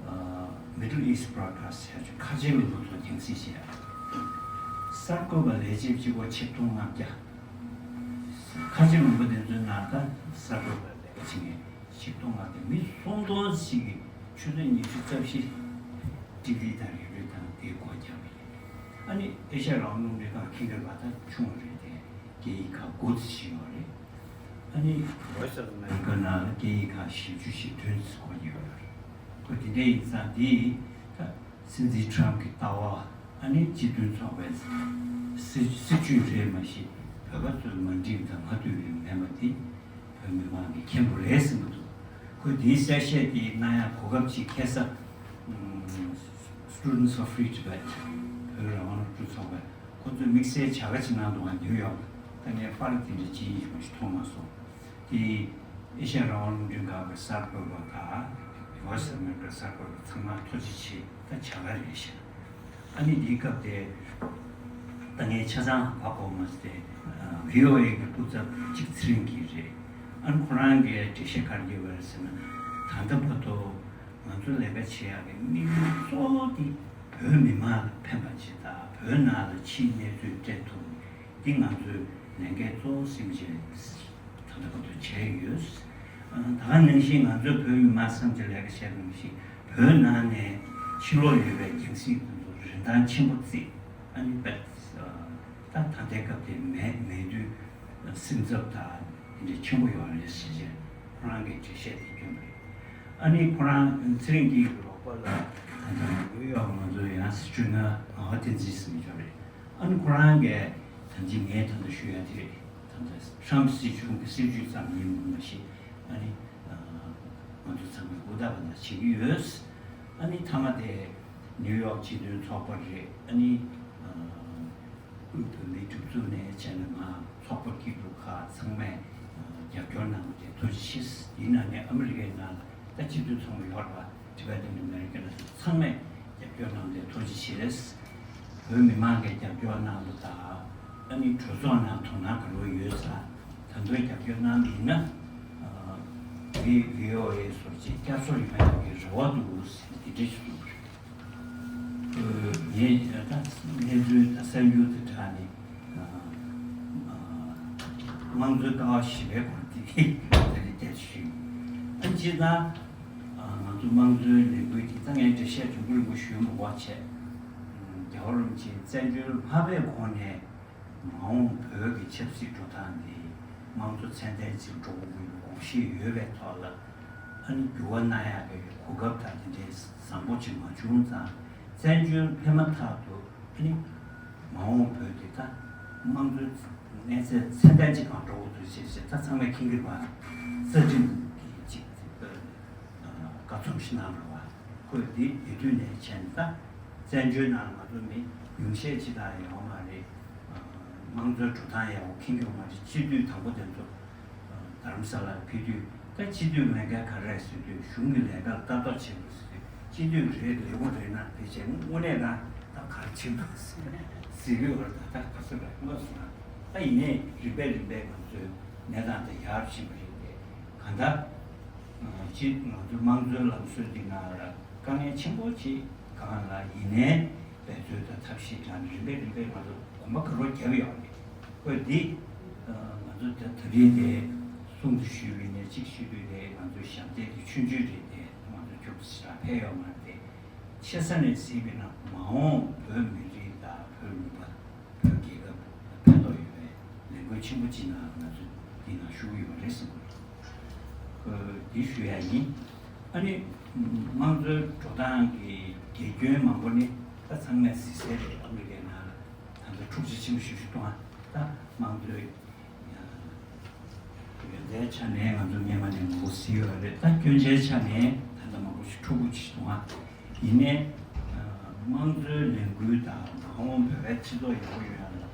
Middle East Broadcast ཟེར་ཅིག་ཁ་ཆེ་མི་འདུག་ཚོ་རྒྱང་སྲིང་བྱས། གསར་འགོད་པ་ལས་བྱེད་གཅིག་པོ་ཆིག་སྟོང་ལྔ་བརྒྱ། ཁ་ཆེ་མི་འདུག་དེ་ཚོའི་ནང་ད་གསར་འགོད་པ་ལས་ཀ་བྱེད་མཁན་ཆིག་སྟོང་ལྔ་བརྒྱ། མི་སུམ་སྟོང་ཞིག་གིས་ཆུ་ཚོད་ཉི་ཤུ་རྩ་བཞི་ཊི་ཝི་དང་རེ་ཌི་ཡོ་དང་དེའི་སྒོ་བརྒྱབ་པ་རེད། ཨ་ནི་ཨེ་ཤ་ཡ་རང་དབང་རླུང་འཕྲིན་ཁང་མཁྱེན་གྱི་རེད་པ། ད་ཆུང་བ་རེད་དེ། སྐད་ཡིག་ཁག་དགུ་ཙམ་ཞིག་ཡོད་རེད། ཨ་ནི་Voice of America ནང་ལ་སྐད་ཡིག་ཁག་བཞི་བཅུ་ཞེ་བདུན་ཙམ་སྐོར་གྱི་ཡོད་རེད། ཁོ་དེ་འདྲ་ཡིན་ཙང་དེ་ད་སྲིད་འཛིན་ཊམ་གྱི་ལྟ་བ། ཨ་ནི་སྤྱི་མཐུན་ཚོགས་པའི་སྲིད་སྲིད་བྱུས་རེད་མ་གཞི། བོད་པ་ཚོའི་མ་འགྲིག་དང་མ་འདོད་པའི་མེད་པ་དེ་བོད་མི་མང་གིས་མཁྱེན་དགོས་རེད་བསམ་གྱི་འདུག་ཁོས་དེའི་གསལ་བཤད་དེ་གནང་ཡག་གོ་སྐབས་ཅིག་ཁེལ་ས། ཨམ། Students for Free Tibet བོད་རང་དབང་སློབ་ཕྲུག་ཚོགས་པས་ཁོ་ཚོས་དམིགས་བསལ་བྱ་དགའ་ཅིག་གནང་འདུག་ག་ནིའུ་ཡོག་ད་ངས་པར་དེ་འདྲ་ཅིག་ཡིན་ཞིག་མཐོང་མ་སོང་། དེ་ཨེ་ཤ་ཡ་རང་དབང་རླུང་འཕྲིན་ཁང་གི་གསར་འགོད་པ་དང་Voice of America གསར་འགོད་པ་ཚང་མ་ཐུགས་རྗེ་ཆེ། ད་བྱ་དགའ་རེད་ཤག་ཨ་ནི་འདིའི་སྐབས་དེ་ད་ངས་ཆ་ཚང་ཧ་གོ་མ་སོང་སྟེ། ཨ། བྷི་ཨོ་ཨེ་གི་སྐུ་ཚབ་གཅིག་ཚེ་རིང་སྐྱིད་རེད། ཨ་ནི་ཁོ་རང་གིས་འགྲེལ་བཤད་ག་རེ་བརྒྱབ་པ་རེད་ཟེར་ན། ད་ལྟ་བར་དུ་ང་ཚོ་ལས་ཀ་བྱེད་ཡག་གི་དམིགས་ཡུལ་གཙོ་བོ་དེ་བོད་མི་མང་ལ་ཕན་པ་ཅིག་དང་། བོད་ནང་ལ་ཕྱིའི་གནས་ཚུལ་སྤྲད་ཐུབ། འདི་ང་ཚོའི་ལས་འགན་གཙོ་བོ་སེམས་ཅན་ད་ལྟ་བར་དུ་བྱས་ཡོད། ད་ག་ནང་བཞིན་ང་ཚོས་བོད་མི་མང་སེམས་ཅན་ལས་ཀ་བྱས་པ་ནང་བཞིན་བོད་ནང་ནས་ཕྱི་ལོགས་ཡོད་པའི་རྒྱང་སྲིང་དེ་ཚོ་རིན་ཐང་ཆེན་པོ་བརྩིས། ཨ་ནི་བེད། ད་ད་ལྟའི་སྐབས་དེ་མེད་མེད་དུས་སེམས་འཚབ་དང་དེ་འདྲ་ཆེན་པོ་ཡོད་རེད་ཟེར་བྱས་ཁོ་རང་གིས་འགྲེལ་བཤད་དེ་བསྐྱོན་པ་རེད། ཨ་ནི་ཁོ་རང་ཚེ་རིང་སྐྱིད་ཀྱི་རོགས་པ་ལ་ད་ལྟ་ནིའུ་ཡོག་ང་ཚོ་ཡང་སི་ཊི་རི་ན་ངག་དབང་བསྟན་འཛིན་ཟེར་མི་ཅིག་ཡོད་རེད། ཨ་ནི་ཁོ་རང་གིས་ད་ཅི་ངས་ད་ལྟ་ཞུ་ཡ་དེ་རེད། ད་ལྟ་ཊམ་སྲིད་གཞུང་གི་སྲིད་བྱུས་ཙམ་ཡིན་མ་གཞི། ཨ་ནི་ང་ཚོ་ཚང་མས་ཧུར་ཐག་པ་ལ་བྱེད་ཀྱི་ཡོད། ཨ་ནི་མཐའ་མ་དེ་ནིའུ་ཡོག་སྤྱི་མཐུན་ཚོགས་པ་རེད། ཨ་ནི་དབུས་བོད་མིའི་སྒྲིག་འཛུགས་ནས་བྱས་ན་མ་ཚོགས་པ་སྐྱིད་སྡུག་ཁག་ཚང་མས་རྒྱབ་སྐྱོར་གནང་བ་དེ་ཐུགས་རྗེ་ཆེ། ཡིན་ན་ནི་ཨ་མི་རི་ཀའི་ནང་ལ་ད་སྤྱི་མཐུན་ཚོགས་པ་ཡོད་རེད་པ། Tibetan American ཚང་མས་རྒྱབ་སྐྱོར་གནང་བ་དེ་ཐུགས་རྗེ་ཆེ། བོད་མི་མང་གིས་རྒྱབ་སྐྱོར་གནང་བ་དང་། ཨ་ནི་གྲོས་ཚོགས་ནང་དོ་སྣང་ག་རེ་ཡོད་ས། ད་དུང་རྒྱབ་སྐྱོར་གནང་མིན་ན། ཨ། བྷི་བྷི་ཨོ་ཨེ་སོགས་ཀྱི་བསྐྱར་གསོ་ཡོང་ཡག་གི་རེ་བ་འདུག་ཟེར་ནས་འདི་འདྲ་ཞིག་གསུངས་པ་རེད། ངས་ད་གནས་ཚུལ་ད་གསར་འགྱུར་དེ་དྲངས་ནས། ཨ། ཨ། དམངས་གཙོའི་ལྟ་བ་ཞིབ་པའི་སྐོར་དེ་ད་རེས་བལྟས་ཞུས། ཨ། སྤྱིར་བཏང་། ཨ། ང་ཚོ་དམངས་གཙོའི་ལས་འགུལ་དེ་ད་ངས་འགྲེལ་བཤད་རིང་པོ་རིང་པོ་ཞུས་མི་དགོས་བྱས། རྒྱལ་བ་རིན་པོ་ཆེའི་བཙན་བྱོལ་མ་འབད་གོང་ནས་མ་འོངས་བོད་ཀྱི་ཆབ་སྲིད་འགྲོ་སྟངས་འདི་དམངས་གཙོ་ཚད་ལྡན་ཅིག་འགྲོ་དགོས་ཀྱི་དགོངས་གཞི་ཡོད་པའི་ཐོག་ལ། ཨ་ནི་འགྱུར་བ་གནང་ཡག་གི་གོ་སྐབས་དང་དེ་འདྲའི་བཟང་པོ་ཅིག་མ་བྱུང་ཙང་། བཙན་བྱོལ་ཕེབས་མ་ཐག་ཏུ་ཨ་ནི་མ་འོངས་བོད་འདི་ད་དམངས་གཙོའི་གནས་ཚད་ཚད་ལྡན་ཅིག་གང་འགྲོ་དགོས་འདུག་ཅེས་ཟེར། ད་ཚང་མས་མཁྱེན་གྱི་རེད་པ། རྩ་ཁྲིམས་ཀྱི་ཅིག་བཀའ་རྩོམ་ཞིག་གནང་རེད་པ། ཁོས་འདི་དེ་དུས་ནས་བྱས་ནས་ད་བཙན་བྱོལ་ནང་ང་ཚོ་མི་ཉུང་ཤས་ཅིག་དང་ཡོད་མ་རེད། དམངས་གཙོའི་འགྲོ་སྟངས་ཡག་པོ་མཁྱེན་གྱི་ཡོད་མ་རེད། སྤྱི་འཐུས་དང་པོ་དེ་ཚོ་རྡ་རམ་ས་ལར་ཕེབས་དུས། ད་སྤྱི་འཐུས་ལས་འགན་ག་རེ་རེད་ཟེར་དུས། གཞུང་གི་ལས་ཀར་ལྟ་རྟོག་བྱེད་དགོས་ཟེར་དུས། སྤྱི་འཐུས་རེད། ལས་ཁུངས་རེད་ན་དེ་བྱས། དངོས་གནས་ན་ད་ག་རེ་བྱེད་དགོས་ཟེར་ཟེར་གྱི་ཡོད་རེད། ད་ད་ག་ཚོད་རེད་དངོས་སུ་ན། ད་ཡིན་ནའི་རིམ་པས་རིམ་པས་ང་ཚོའི་གནས་སྟངས་དེ་ཡག་བཞིན་པ་རེད་དེ། གང་ལྟར། སྤྱིར་ང་ཚོའི་དམངས་གཙོའི་ལམ་སྲོལ་འདི་ནང་ལ་དཀའ་ངལ་ཆེན་པོ་ཅིག་སྒང་ལ་ཡིན་ནའི་འབད་རྩོལ་དང་ཐབས་ཤེས་དྲངས་ནས་རིམ་པས་རིམ་པས་ང་ཚོ་གོམ་པ་ག་རེ་རྒྱབ་ཡོད་རེད། ཁོས་འདི་ང་ཚོ་ད་ད་རེས་དེ་གསུང་དུ་ཞུས་པ་ཡིན་ནའི་གཅིག་ཞུས་དུས་དེ། ང་ཚོའི་ཞབས་འདེགས་དེ་ཆུང་ཆུང་རེད་དེ། ང་ཚོ་ཁྱུག་ཙམ་ཕན་ཡོད་མ་རེད་དེ། ཆེ་ས་ནས་གཟིགས་པ་ཡིན་ན་མ་འོངས་བོད་མི་རིགས་དང་བོད་ལུང་པ། བོད་རྒྱལ་ཁབ་ལ་ཕན་ཐོགས་ཡོད་པའི་ལས་འགུལ་ཆེན་པོ་ཅིག་ནང་ང་ཚོ་འདི་ནང་ཞུགས་ཡོད་རེད་བསམ་གྱི་འདུག་འདི་ཞུ་ཡ་ཡིན། ཨ་ནི་དམངས་གཙོའི་འགྲོ་སྟངས་ཀྱི་དགེ་སྐྱོན་མང་པོ་ནི་ད་ཚང་མས་གཟིགས་གསལ་རེད། ཨ་མི་རི་ཀའི་ནང་ལ་ད་ལྟ་འཁྲུག་ཆ་ཆེན་པོ་ཞེ་པོ་ཞིག་གཏོང་བ། ད་དམངས་གཙོའི་ཡོན་ཚད་ཆ་ནས་ང་ཚོ་སྔོན་མ་ནས་མང་པོ་གཟིགས་ཡོད་རེད། ད་སྐྱོན་ཆའི་ཆ་ནས་ད་ལྟ་མང་པོ་ཞིག་འཁྲུག་པོ་ཞིག་གཏོང་བ། ཡིན་ནའི། ཨ། དམངས་གཙོའི་ལས་འགུལ་དང་མ་འོངས་བོད་པའི་སྤྱི་ཚོགས་ཡག་པོ་ཡོང་ཡ་ལ་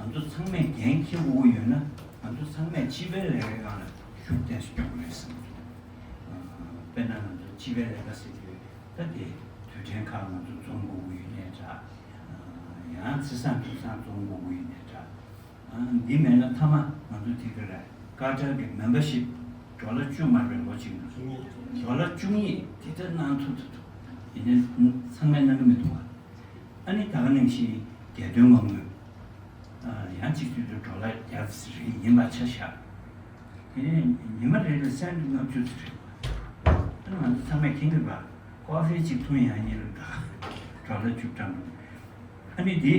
ང་ཚོ་ཚང་མས་འགན་འཁྱེར་དགོས་ཀྱི་ཡོད་ན། ང་ཚོ་ཚང་མས་སྤྱི་པའི་ལས་ཀའི་སྒང་ལ་ཤུགས་བརྟན་སུ་སྐྱོང་དགོས་རེད་བསམ་གྱི་འདུག་ཨ། དཔེར་ན་ང་ཚོ་སྤྱི་པའི་ལས་ཀ་ཟེར་དུས་ད་དེ་ དུས་དྲན་ཁག་ང་ཚོ་འཛོམས་དགོས་ཀྱི་ཡོད་ནའི་འདྲ། ཡང་ཚེས་བཟང་དུས་བཟང་འཛོམས་དགོས་ཀྱི་ཡོད་ནའི་འདྲ། འདི་མེད་ན་མཐའ་མ་ང་ཚོ་དེ་ག་རེ་ཀ་ཊར་གྱི་མེམ་བར་ཤིབ་ཌོ་ལར་བཅུ་མ་རེད། ལོ་གཅིག་ནང་ཌོ་ལར་བཅུ་གཉིས་དེ་ལྟར་གནང་ཐུབ་ཐུབ་ཐུབ་ཡིན་ནའི་ཚང་མས་གནང་གི་མི་འདུག་བ། ཨ་ནི་ད་ག་ནང་བཞིན་རྒྱལ་དོན་མ་དངུལ་ཡང་གཅིག་སྤྱོད་དུ་ཌོ་ལར་བརྒྱ་ཙམ་རེ་ཡིན་པ་ཆ་བཞག་དེ་ནས་ཉི་མ་རེ་ལ་སེན་ཊི་ལྔ་བཅུ་ཙམ་རེད་བ། ཨ་ནི་ང་ཚོ་ཚང་མས་མཁྱེན་གྱི་རེད་བ། ཀོ་ཧྥེ་གཅིག་འཐུང་ཡག་གཉིས་ལ་ད་ག་ཌོ་ལར་བཅུ་གྲངས་འདུག་ཨ་ནི་འདི་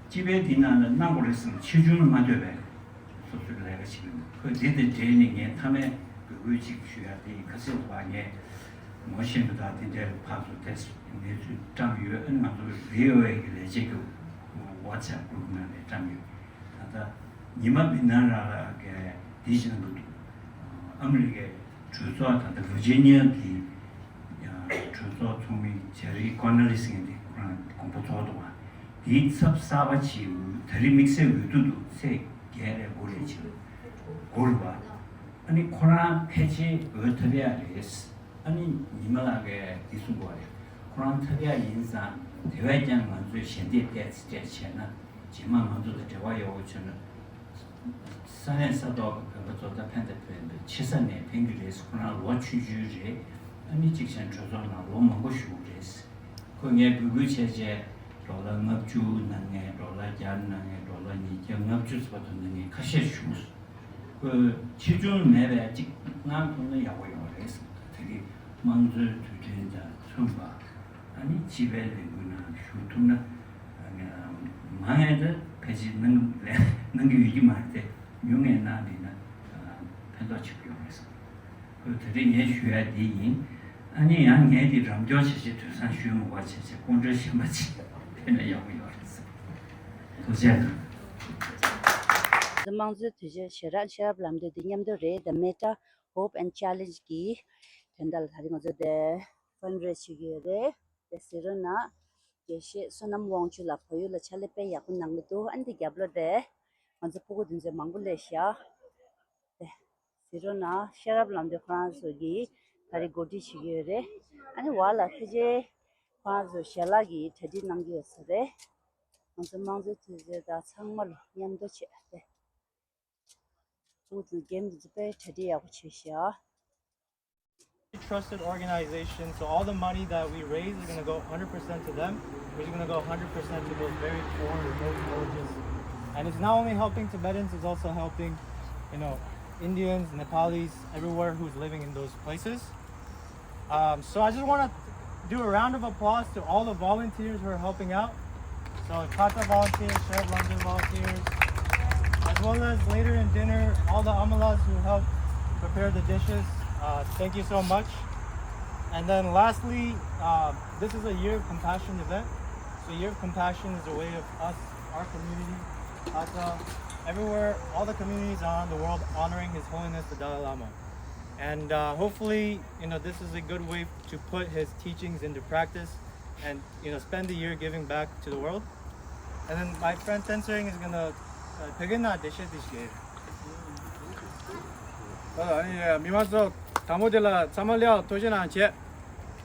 སྤྱི་པའི་འདི་ནང་ལ་གནང་དགོས་རེད་བསམ་ཆེ་ཆུང་ལ་མ་ལྟོས་པའི་སོ་སོའི་ལས་ཀ་ཞིག་ཡིན། ཁོས་འདི་དང་འབྲེལ་ནས་ངས་མཐའ་མའི་འབོད་སྐུལ་ཅིག་ཞུ་ཡག་དེ་ཡིན། ཁ་སང་དུ་བ་ངས་ངོ་ཤེས་པ་དང་དེ་འདྲའི་ཕར་ཚུར་དེ་གནས་ཚུལ་བཀྲམ་ཡོད། ཨ་ནི་ང་ཚོ་བྷི་ཨོ་ཨེ་གི་ལས་བྱེད་ཀྱི་ཝ་ཊི་སི་ཨེབ་གུ་རུབ་ནང་ལ་བཀྲམ་ཡོད། ད་ལྟ་ཉི་མ་མི་ནང་ར་ལ་གས་འདི་བཞིན་དུ་ཨ་མི་རི་ཀའི་གྲོས་ཚོགས་ད་ལྟ་ཝི་ཇི་ནི་ཡ་གི་གྲོས་ཚོགས་ཚོགས་མི་ཇེ་རི་ཀོ་ནེ་ལི་སི་ཟེར་མཁན་དེ་ཁོ་རང་དགོངས་པ་རྫོགས་འདུག་བ། དེའི་ཚབ་གསར་པ་ཅིག་ད་རེས་དམིགས་བསལ་འོས་བསྡུ་འདུག་ཚེས་བརྒྱད་རེད་དགུ་རེད་ཅིག་འགོར་བ། ཨ་ནི་ཁོ་རང་ཕལ་ཆེར་འོས་ཐོབ་ཡག་རེད། ཨ་ནི་ཉི་མ་ལགས་ཀྱིས་འདི་གསུངས་པ་རེད། ཁོ་རང་ཐབས་ཡག་ཡིན་ཙང་དེ་བས་ཀྱང་ང་ཚོས་ཞལ་འདེབས་ཏོག་ཙམ་སྤྲད་བྱས་ན་རྗེས་མ་ང་ཚོ་དང་འབྲེལ་བ་ཡག་པོ་བྱུང་ན་ས་གནས་ས་ཐོག་གི་བོད་པ་ཚོ་ད་ཕན་དང་ཕན་པའི་ཆེ་ས་ནས་ཕན་གྱི་རེད། ཁོ་རང་ལོ་ཆུང་ཆུང་རེད། ཨ་ནི་གཅིག་བྱས་ན་གྲོས་ཚོགས་ནང་ལོ་མང་པོ་བཞུགས་རེད། ཁོས་ངས་འབོད་སྐུལ་བྱས་བྱས་ཌོ་ལར་ལྔ་བཅུ་གནང་མཁན། ཌོ་ལར་བརྒྱ་གནང་མཁན། ཌོ་ལར་ཉིས་བརྒྱ་ལྔ་བཅུ་ཙམ་བར་དུ་གནང་མཁན་ཁ་ཤས་བྱུང་། ཁོས་ཆེ་ཆུང་མེད་པའི་གཅིག་གནང་ཐུབ་ན་ཡག་པོ་ཡོང་བ་རེད་བསམ། ད་དེ་གི་དམངས་གཙོའི་དུས་དྲན་དང་མཚུངས་པ་ཨ་ནི་སྤྱི་པའི་ལས་འགུལ་ནང་ཞུགས་ཐུབ་ན་མང་ཡང་ད་ཕལ་ཆེར་གནང་གནང་གི་ཡོད་ཀྱི་མ་རེད་དེ། ཉུང་ངེས་གནང་བསྡད་ན་ཕན་ཐོགས་ཆེན་པོ་ཡོང་བ་རེད་བསམ། ཁོས་ད་རེས་ངས་ཞུ་ཡ་འདི་ཡིན། ཨ་ནི་ཡང་ངས་འདི་རམ་འདེགས་བྱེད་ཆེད་དུས་སང་ཞུས་མ་དགོས་བྱེད་ཆེད་ཁོང་ཁྲོའི་ཞེན་པ་ཆེ་ཕན་ན་ཡག་པོ་ཡོད་རེད་བསམ། ཐུགས་རྗེ་གནང་། དམངས་གཙོའི་དུས་ཆེན་ཤེས་རབ་ཤེས་རབ་ལམ་སྟོན་འདི་མཉམ་དུ་རེད། The Metta Hope and Challenge གི་དོན་དག་ལ་ད་རེས་ང་ཚོ་དེ་ཕན་རེ་ཞུ་གི་ཡོད་རེད། དེ་ཟེར་རོ་ན། དགེ་བཤེས་བསོད་ནམས་དབང་ཕྱུག་ལགས་བལ་ཡུལ་ལ་ཕྱག་ལས་དཔེ་ཡག་པོ་གནང་གི་འདུག་ཨ་ནི་དེ་རྒྱབ་ལོགས་དེ་ང་ཚོ་སྤུ་གུ་དེ་ཚོས་མང་པོ་སླེབས་ཤག་དེ་ཟེར་རོ་ན་ཤེས་རབ་ལམ་སྟོན་ཁོ་རང་ཚོ་གིས་ད་རེས་གོ་སྒྲིག་བྱེད་ཀྱི་ཡོད་རེད། ཨ་ནི་བར་ལ་ཕལ་ཆེར་ཁོ་རང་ཚོ་ཞལ་ལག་གི་གྲ་སྒྲིག་གནང་གི་ཡོད་ས་རེད། ང་ཚོ་དམངས་གཙོའི་དུས་ཚོད་དང་ཚང་མ་ལ་མཉམ་དུ་བྱས་ཏེ། ཨུ་ཚོ་རྒན་དེ་ཚོ་དཔེ་གྲ་སྒྲིག་ཡག་པོ་བྱས་ཤག Trusted organization, so all the money that we raise is going to go one hundred percent to them, which is going to go one hundred percent to those very poor, remote villages. And it's not only helping Tibetans, it's also helping, you know, Indians, Nepalis, everywhere who's living in those places. Um, so I just want to do a round of applause to all the volunteers who are helping out. So Kata volunteers, Sheriff London volunteers, as well as later in dinner, all the Amalas who helped prepare the dishes. Uh, thank you so much. And then lastly, uh, this is a year of compassion event. So year of compassion is a way of us, our community, Kata, everywhere, all the communities around the world honoring His Holiness the Dalai Lama. And uh, hopefully, you know, this is a good way to put his teachings into practice and, you know, spend the year giving back to the world. And then my friend Tensering is gonna uh, begin our dishes this year. ཨ་ནི་མི་མང་ཚོ་དང་པོ་དེ་ལ་ཚང་མ་ལ་ཡང་ཐུགས་རྗེ་གནང་བྱས།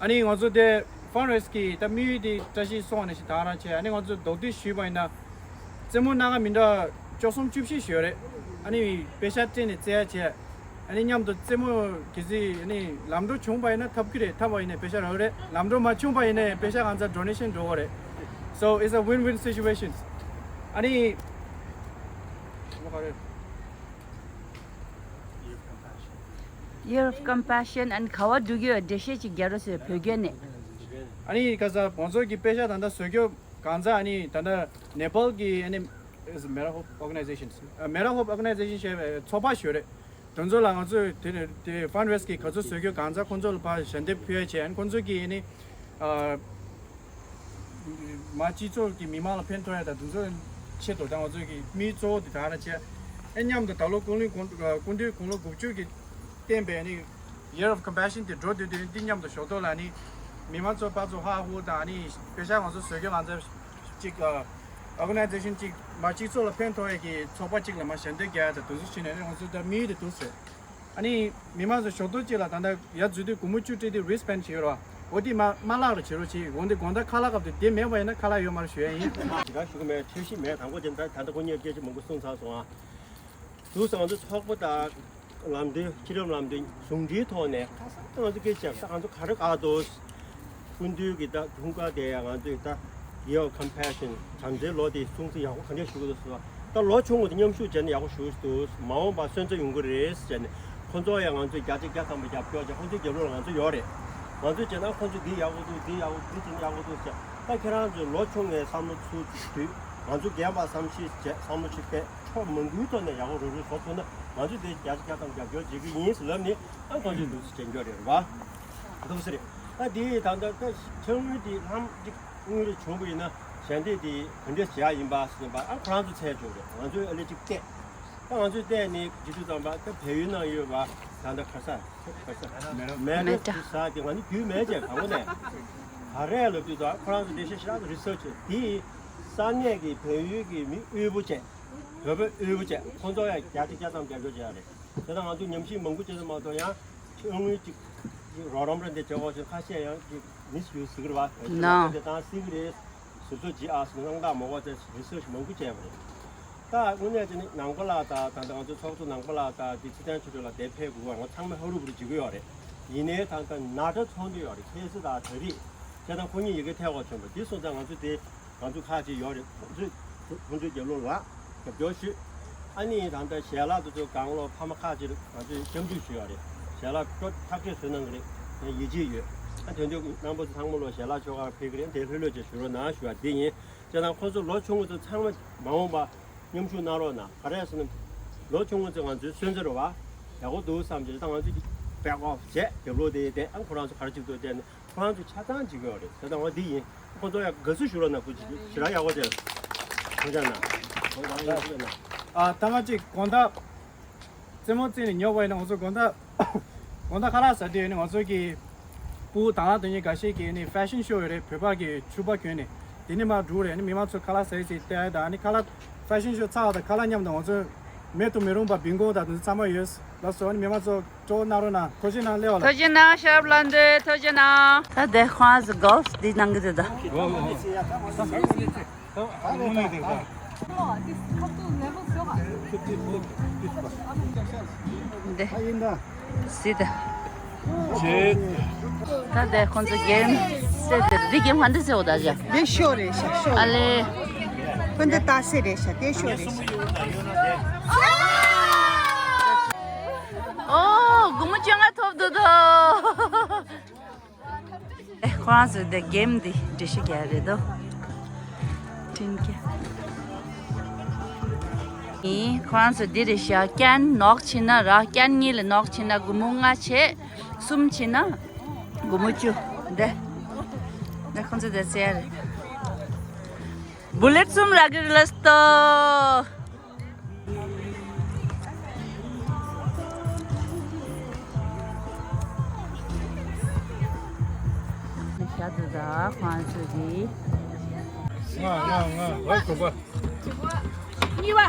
ཨ་ནི་ང་ཚོ་དེ་ཕན་རེ་སི་གི་ད་དམིགས་ཡུལ་དེ་བཀྲ་ཤིས་སོང་བ་ནས་ཞིག་དང་རང་བྱས། ཨ་ནི་ང་ཚོ་རྡོག་ཏི་ཞུས་པ་ཡིན་ན། རྩེད་མོ་སྣ་ཁ་མི་འདྲ་བཅུ་གསུམ་བཅུ་བཞི་ཞིག་ཡོད་རེད། ཨ་ནི་པེ་ཤ་སྤྲད་ནས་རྩེ་ཡ་བྱས། ཨ་ནི་མཉམ་དུ་རྩེད་མོ་གལ་སྲིད་ཨ་ནི་ལམ་འགྲོ་བྱུང་པ་ཡིན་ན་ཐོབ་ཀྱི་རེད། ཐོབ་པ་ཡིན་ན་པེ་ཤ་རག་གི་རེད། ལམ་འགྲོ་མ་བྱུང་པ་ཡིན་ན་པེ་ཤ་གང་ཚ་ཌོ་ནེ་ཤན་འགྲོ་གི་རེད། So it's a win-win situation. ཨ་ནི། Year of Compassion and ག་བ་འགྲོ་གི་ཡོད་འགྲེལ་བཤད་ཅིག་རྒྱག་རོགས་ཟེར་བོད་སྐད་ནས། ཨ་ནི་ཁ་ས་ང་ཚོ་གི་པེ་ཤ་ད་ལྟ་བཟོ་རྒྱུ་གང་ཚ་ཨ་ནི་ད་ལྟ་ནེ་པཱལ་གི་ཨ་ནི་Mera Hope Organization, Mera Hope Organization ཞེས་པའི་ཚོགས་པ་ཞིག་ཡོད་རེད། དེ་ཚོ་ལ་ང་ཚོས་དེ་ནས་དེ་ཕན་རེ་སི་གི་ག་ཚོད་བཟོ་རྒྱུ་གང་ཚ་ཁོང་ཚོ་ལ་ཕར་ཞལ་འདེབས་ཕུལ་ཡ་བྱས། ཨ་ནི་ཁོང་ཚོ་གི་ཨ་ནི་ཨ། མ་སྤྱི་ཚོགས་ཀྱི་མི་མང་ལ་ཕན་ཐོགས་ཡ་དང་དེ་ཚོའི་ཆེད་དུ་ད་ང་ཚོ་གི་དམིགས་གཙོ་བོ་དེ་དག་ར་བྱས། ཨེ་མཉམ་དུ་ད་ལོ་སྐུ་ལུས་དགུང་སྐུ་མདུན་དགུང་ལོ་དགུ་བཅུ་གི་བསྟན་པའི་ནི་Year of Compassion དེ་འགྲོ་དུས་དེ་འདི་མཉམ་དུ་ཞོགས་ཏོག་ལ་ནི་མི་མང་ཚོ་ཕར་ཚུར་ཧ་ཧུ་དང་ནི་པེ་ཤ་ང་ཚོ་བཟོ་རྒྱུ་ང་ཚོ་གཅིག་ཨོ་ག་ནའི་ཛེ་ཤན་གཅིག་མ་སྤྱི་ཚོགས་ལ་ཕན་ཐོགས་ཡ་གི་ཚོགས་པ་གཅིག་ལ་མ་ཞལ་འདེབས་རྒྱག་ཡ་དང་དེ་ཚོ་བྱས་ནས་ནི་ང་ཚོ་ད་དམིགས་ཡུལ་དེ་འདུག་ཟེར། ཨ་ནི་མི་མང་ཚོ་ཞོགས་ཏོག་གཅིག་ལ་ད་ལྟ་ཡར་འཛུལ་དུས་སྒོར་མོ་བཅུ་སྤྲད་དུས་རིས་བེན་བྱེད་ཡོད་རེད་བ། འོ་དེ་མ་མ་བརླག་རོགས་བྱེད་རོགས་བྱེད། འོན་ཏེ་དགོང་དག་ཁ་ལག་སྐབས་དུ་དེ་མེད་པ་ཡིན་ན་ཁ་ལག་ཡོད་མ་རེད་ཞུ་ཡ་ཡིན། ཞེ་དྲག་ཞུ་གི་མེད། འཆར་གཞི་མེད། དང་པོ་དེ་ད་ད་ལྟ་ཁོ་གཉིས་སྐད་ཆ་མང་པོ་གསུངས་ཚར་སོང་ཨ། དུས་སང་ང་ཚོ་ཚོགས་པ་དང་ལམ་སྟོན་སྤྱི་ཁྱབ་ལམ་སྟོན་ཟུང་འབྲེལ་ཐོག་ནས་ཁ་སང་ང་ཚོ་སྐད་ཆ་ད་ང་ཚོ་ག་རེ་བཀག་འདུག་སྐུ་མདུན་གྱི་ད་འཁྲུངས་སྐར་དེ་ཡང་ང་ཚོས་ད་Year of Compassion བྱམས་བརྩེའི་ལོ་དེ་སྲུང་བརྩི་ཡག་པོ་ག་འདྲས་ཞུ་གི་འདུག་ཟེར་བ། ད་ལོ་ཆུང་ངུ་དེ་མཉམ་ཞུགས་བྱས་ན་ཡག་པོ་ཞུ་གི་འདུག་མ་འོངས་པར་སོན་རྩ་ཡོང་གི་རེད་ཟེར་ནས་ཁོང་ཚོ་ཡང་ང་ཚོས་བརྒྱ་ཆ་བརྒྱ་ཐམ་པ་རྒྱབ་སྐྱོར་བྱས། ཁོང་ཚོའི་རྒྱབ་ལོགས་ལ་ང་ཚོ་ཡོད་རེད། ང་ཚོས་བྱས་ན་ཁོང་ཚོས་འདི་ཡག་པོ་འདུག་འདི་ཡག་པོ་འདི་བྱས་ན་ཡག་པོ་འདུག་ཟེར། ད་ཁྱེད་རང་ཚོས་ལོ་ཆུང་ངའི་བསམ་བློ་ཚུར་བཏུས། ང་ཚོ་རྒན་པ་བསམ་ཤེས་བྱས་བསམ་བློ་ཞིག་བཏོན། ཕྱོགས་མང་པོའི་ཐོག་ནས་ཡག་པོ་རུ་རུ་བཟོ་ཐུབ་ན་ང་ཚོས་དེ་བརྒྱ་ཆ་བརྒྱ་ཐམ་རྒྱབ་སྐྱོར་བྱེད་ཀྱི་ཡིན་ཟེར་ལབ་ནས། ཨ་ཁོང་ཚོས་འདུག་སེ་དྲན་རྒྱུ་རེད་བ། འདུག་སེ་རེད། ད་དེ་ད་ལྟ་ད་ཕྱག་དངུལ་དེ་ལྷམ་གཅིག་དངུལ་རེ་བྱུང་བ་ཡིན་ན་ཞལ་འདེབས་དེ་ག་འདྲས་བྱེད་ཡག་ཡིན་པ་ཟེར་ནས་པ། ཨ་ཁོ་རང་ཚོ་འཚོལ་བྱུང་རེད། ང་ཚོས་ཨ་ལེ་གཅིག་བལྟས། ད་ང་ཚོས་བལྟས་ནས་ཇི་ཐུབ་ཙམ་པ་ད་བལ་ཡུལ་ནང་ཡོད་པ་ད་ལྟ་ག་ས་ག་ས་མེ་ཏྲ་དུ་ས་དེ་ང་ཚོ་རྒྱུས་མེད་ཅེས་གང་གོ་ནས་ག་རེ་ལབ་དུས་ད་ཁོ་རང་ཚོ་དེ་ཤེས་ཤེས་རང་ཚོ་རི་སར་ཆི་དེ་ས་གནས་ཀྱི་བལ་ཡུལ་གྱི་མི་དབུལ་པོ་བྱས། བོད་པ་དབུལ་པོ་བྱས། ཁོང་ཚོ་ཡང་བརྒྱ་ཆ་བརྒྱ་ཙམ་རྒྱབ་སྐྱོར་བྱས་ཡ་རེད། དེ་དང་ང་ཚོས་ཉམས་ཞིབ་མང་པོ་བྱས་ཙམ་མ་གཏོགས་ཡང་ཕྱག་དངུལ་གཅིག་གཅིག་རོགས་རམ་རེ་འདི་བྱེད་དགོས་ཞེས་ཁ་ཤས་ཡང་གཅིག་མི་སུ་ཟེར་གི་རེད་བ། ན་དེ་དང་སྲིད་གི་རེད། ཟུར་ཚོ་ཇི་ཨ་སི་སྣང་དག་མོ་བ་ཚེ་རི་སར་ཆི་མང་པོ་བྱས་པ་རེད། ད་དངོས་གནས་བྱས་ན་ནང་པ་ལགས་དང་ད་ལྟ་ང་ཚོ་ཚོགས་གཙོ་ནང་པ་ལགས་དང་དེ་ཚེ་བརྟན་ཆོས་སྒྲོན་ལགས་དེ་ཕེབས་དགོས་པ་ང་ཚང་མས་ཧ་རུ་བུ་རུ་བྱེད་ཀྱི་ཡོད་རེད། ཡིན་ནའི་ད་ལྟ་ན་ཚ་ཚོགས་འདུ་ཡོད་རེད། ཁ་སང་དང་ད་རེས་བྱས་ཙང་ཁོ་གཉིས་ཡི་གེ་ཐེག་པ་བྱོན་པ་དེ་སོང་ཙང་ང་ཚོ་དེ། ང་ཚོ་ཁག་ཅིག་ཡོད་རེད། ཁོང་ཚོས་ཁོང་ཚོའི་རྒྱབ་ལོགས་ལ་རྒྱབ་སྐྱོར་ཞུས། ཨ་ནི་ད་ལྟ་ཞལ་ལག་དེ་ཚོ་གང་ལོ་ཕ་མ་ཁག་ཅིག་ང་ཚོས་སྐྱབས་འཇུག་ཞུས་ཡོད་རེད། ཞལ་ལག་སྐྱོ་ཐག་ཆོད་བཟོས་གནང་གི་རེད། ངས་ཡིད་ཆེས་ཡོད། ཨ་དེ་དུས་རྣམ་པ་ཚོ་ཚང་མ་ལོ་ཞལ་ལག་ཆོ་ག་ཕུལ་གི་རེད། དེ་ལྷོད་ལྷོད་ཅིག་ཞུ་རོགས་གནང་ཞུ་བ་འདི་ཡིན། བྱས་ཙང་ཁོང་ཚོ་ལོ་ཆུང་ངུ་ཚོ་ཚང་མ་མ་འོངས་པ་མཉམ་ཞུགས་གནང་རོགས་གནང་། ག་རེ་ཟེར་ན་ལོ་ཆུང་ངུ་ཚོ་ང་ཚོའི་སོན་རྩ་རེད་བ། ཡག་པོ་འདུག་བསམ་བྱས་ད་ང་ཚོས་བེག་ཨོཕ་བྱས་རྒྱབ་ལོགས་དེ་བསྡད། ཨ་ཁོ་རང་ཚོ་ག་རེ་བྱེད་ཀྱི་འདུག་བལྟས་ནས། ཁོ་རང་ཚོ་ཆ་ཚང་བྱེད་ཀྱི་ཡོད་རེད། ད་ལྟ་འོ་འདི་ཡིན། ཁོ་ཚོ་ཡང་དགའ་བསུ་ཞུ་རོགས་གནང་། སྐུ་མཁྱེན་ཞེ་དྲག་ཡག་པོ་བྱས། ཁོ་ཚོ་ན། ཁོ་ཚོ་ཡག་པོ་བྱས་ན། ཨ་ཐ་མ་གཅིག་དགོང་དག་རྩེད་མོ་རྩེ་ནས་ཉོབ་པ་ཡིན་ན་ང་ཚོ་དགོང་དག་དགོང་དག་ཁ་ལག་ཟ་དུས་ནི་ང་ཚོ་གི་སྤུ་གུ་དང་བླངས་དོན་གཉེར་འགའ་ཤས་ཀྱིས་ནི་ཧྥེ་ཤན་ཤོ་ཡོད་རེད། བོད་པ་གི་ཕྱུ་པ་གྱོན་ནས་དེ་ནི་མར་འགྲོ་རེད། ནི་མི་མང་ཚོ་ཁ་ལག་ཟ་ཡི་ཟེར་བལྟས་ཡ་ད་ནི་ཁ་ལག་ཧྥེ་ཤན་ཤོ་ཚར་བ་དང་ཁ་ལག་མཉམ་དུ་ང་ཚོ་མེད་དུ་མི་རུང་བ་བིང་གོ་དང་དེ་ཚོ་ཚང་མ་ཡོད། ལགས་སོ། ཨ་ནི་མི་མང་ཚོ་སྤྲོ་བོ་གནང་རོགས་གནང་། ཐུགས་རྗེ་གནང་། ལེའོ་ལགས། ཐུགས་རྗེ་གནང་། ཤེབ་ལ་འདོད་ཐུགས་རྗེ་གནང་། ད་དེ་ཁོང་ཚོ་གོལ་ཕ་འདི་གནང་གི་འདུག་ད། འདི་སི་ད། ད་དེ་ཁོང་ཚོ་གེམ་སེ་དེ་འདི་གེམ་ག་འདི་སེ་འོ་ད་ཅག་འདི་ཤོ་རེད་ཤ་ཤོ། ཨ་ལེ། ཁོ་འདི་ཏ་སེ་རེད་ཤ་དེ་ཤོ་རེད་ཤ། ཨོ། སྒོར་མོ་བཅོ་ལྔ་ཐོབ་འདུག་དོ། ཨེ། ཁོ་རང་ཚོ་འདི་གེམ་འདི་འགྲེལ་བཤད་རྒྱག་རེད་དོ། ཁྲིན་ཀེ། ཨི། ཁོ་རང་ཚོ་འདི་རེད་ཤག་རྐྱང་ནོག་བྱིན་ན་ར། རྐྱང་གཉིས་ལ་ནོག་བྱིན་ན་སྒོར་མོ་ལྔ་བྱས། གསུམ་བྱིན་ན་སྒོར་མོ་བཅུ། འདི། འདི་ཁོ་ཚོ་འདི་རྩེ་ཡ་རེད། བུ་ལེ་གསུམ་རག་གི་རེད་ལགས་སོ། ཤ་དུ་ད་ཁོང་ཚོ་གི། ལྔ་ལྔ་ལྔ་ལྔ་དགུ་པ། གཉིས་པ།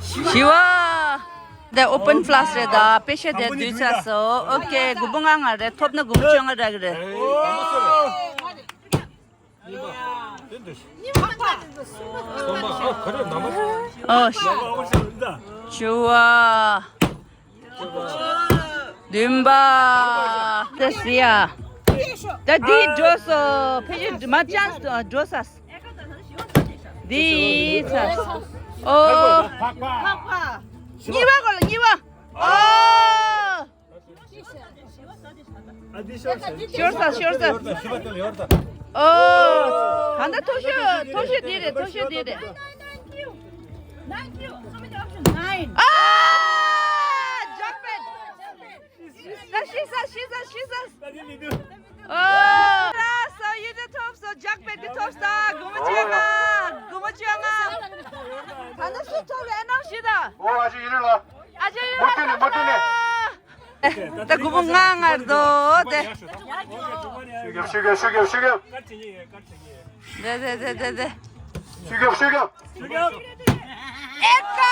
བཞི་པ། འདི་ཨོ་པན་ཕ་ལ་སི་རེད་ད། པེ་ཤ་དེ་བསྡུས་ཚར་སོང་། ཨོ་ཀེ། སྒོར་མོ་ལྔ་ལྔ་རེད། ཐོབ་ན་སྒོར་མོ་བཅོ་ལྔ་རག་གི་རེད། ཨོ། བཅུ་པ། བདུན་པ། ད་ཟི་ཡ། ད་འདི་འགྲོ་སོང་། ཕལ་ཆེར་མ་ཅན་འགྲོ་ས། འདི་ཚ། ཨོ། གཉིས་པ་གོ་ལ་གཉིས་པ། ཨོ། ཤོར་ས་ཤོར་ས། ཨོ། ད་ལྟ་མཐོ་ཤོས་མཐོ་ཤོས་འདི་རེད། མཐོ་ཤོས་འདི་རེད། ཨ། ཇམ་པེད། ཤི་ས་ཤི་ས་ཤི་ས། ཨོ། ལགས་སོ། ཡུལ་དུ་ཐོབ་སོང་། ཇམ་པེད་ཀྱི་ཐོབ་སོང་། སྒོར་མོ་བཅོ་ལྔ། སྒོར་མོ་བཅོ་ལྔ། ད་ནི་སུ་ཐོབ་ཡོད་ནམ་ཞུ་དང་། ཨོ། ཨ་ཅེ་ཡུལ་ལ། ཨ་ཅེ་ཡུལ་ལ། མུ་མཐུད་ནས་མུ་མཐུད་ནས། ད་སྒོར་མོ་ལྔ་ལྔ་རེད་དོ་དེ། ཤུགས་རྒྱབ་ཤུགས་རྒྱབ་ཤུགས་རྒྱབ་ཤུགས་རྒྱབ། དེ་དེ་དེ་དེ་དེ། ཤུགས་རྒྱབ་ཤུགས་རྒྱབ། ཨེ་ཀ།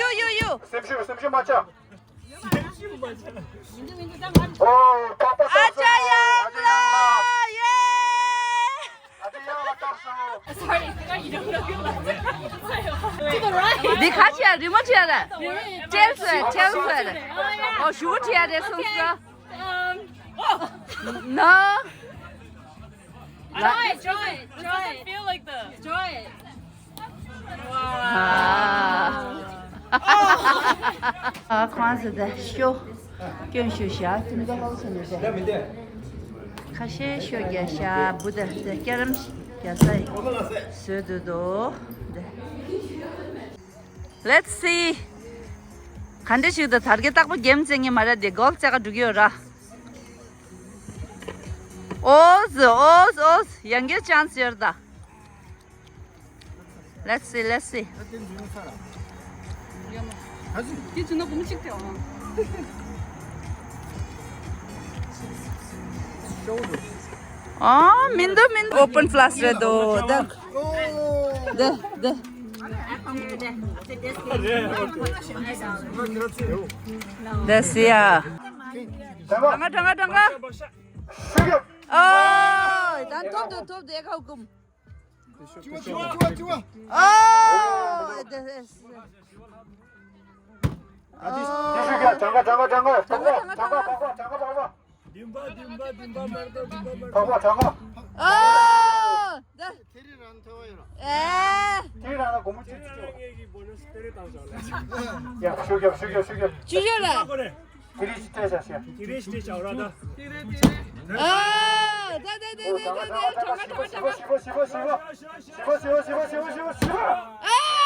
ཡོ་ཡོ་ཡོ། སེམས་ཤུགས་སེམས་ཤུགས་མ་ཆག་ཨོ། པགས་པ་བཏབ་སོང་། ཨ་ཅག་ཡང་ལ་ཡེ། ཨ་ཅག་ཡང་ལ་བཏབ་སོང་། འདི་ག་ཅི་ཡ་རི་མོ་བྲིས་ཡ་རེད། ཊེལ་སི་ཊེལ་སི་རེད། ཨོ་ཞུ་བོ་བྲིས་ཡ་རེད་གསུངས་སོང་། ནོ། Draw it, draw it, draw it. Feel like this. Draw it. ཨ་ཁོང་ཚོ་ད་ཤོ་སྐྱོན་ཤོ་བཞག་ཙམ་ད་ཧོ་སོ་ནི་ད་ཁ་ཤས་ཤོ་རྒྱག་ཤ་བུ་ད་ད་སྐྱ་རམ་རྒྱག་ས་བཟོས་འདུག་དོ་ད། Let's see. ག་འདྲ་ཞིག་ད་དར་གྱི་རྟག་པ་གེམ་རྩེ་ངེས་མ་རེད་དེ་གོལ་རྩེ་ག་འགྲོ་གི་ཡོད་ར། ཨོ་ཟི་ཨོ་ཟི་ཨོ་ཟི་ཡང་གི་ཅན་སི་ཡོད་ད། Let's see, let's see. ཨ་མིན་འདུག་མིན་འདུག་ཨོ་པན་ཕ་ལ་སི་རེད་དོ་ད། ད་ད་ད་སི་ཡ། གྲངས་ཀ་གྲངས་ཀ་གྲངས་ཀ། ཨོ་ད་ཐོབ་ད་ཐོབ་ད་ཁ་ཀུམ། ཨོ་ད་ད། ཨ་ཏི་ཤུ་ག་གྲངས་ཀ་གྲངས་ཀ་གྲངས་ཀ་གྲངས་ཀ་གྲངས་ཀ་གྲངས་ཀ་གྲངས་ཀ་གྲངས་ཀ་གྲངས་ཀ། ལྡུམ་པ་ལྡུམ་པ་ལྡུམ་པ་མར་དོ་ལྡུམ་པ་མར་དོ། གྲངས་ཀ་གྲངས་ཀ། ཨོ་ད། དེ་རིང་རང་ཐོས་ཡོད་ར། ཨེ། དེ་རང་ལ་སྒོར་མོ་བཅུ་བཅུ་བཅུ། ངེད་ཀྱི་སྦོ་ནས་དེ་རིང་བཏང་བཞག་ལ། ཡ་ཤུ་ག་ཤུ་ག་ཤུ་ག། བཅུ་བཅུ་ལ། ཁོ་རེ། དེ་རིང་ཅི་སྤྲད་བཞག་ཤག་དེ་རིང་ཅི་སྤྲད་བཞག་ར་ད། ཨོ་ད་ད་ད་ད་ད་ད་གྲངས་ཀ་གྲངས་ཀ་གྲངས་ཀ། ཤི་བ་ཤི་བ་ཤི་བ་ཤི་བ་ཤི་བ། ཨོ།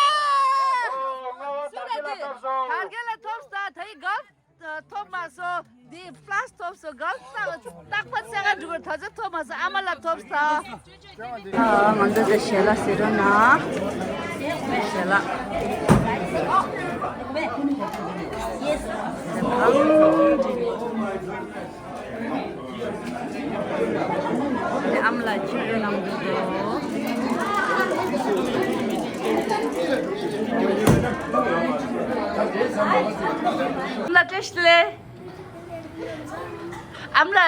སུ་རེད་དེ། དར་གྱི་ལ་ཐོབ་ས་ད་ཡི་གབ། ཐོབ་མ་སོང་། འདི་ཕ་ལ་སི་ཐོབ་སོང་། གང་ལྟ་རྟག་པར་བཙན་ཁ་འགྲོ་གི་ད་ཚོད་ཐོབ་མ་སོང་། ཨ་མ་ལ་ཐོབ་ས། ང་ཚོ་དེ་ཞལ་ལག་ཟེར་རོ་ན། ཞལ་ལག་ཨ་མ་ལ་ཅི་ཡོད་ལམ་འདུག་དོ། ལ་བཀྲ་ཤིས་བདེ་ལེགས། ཨ་མ་ལ་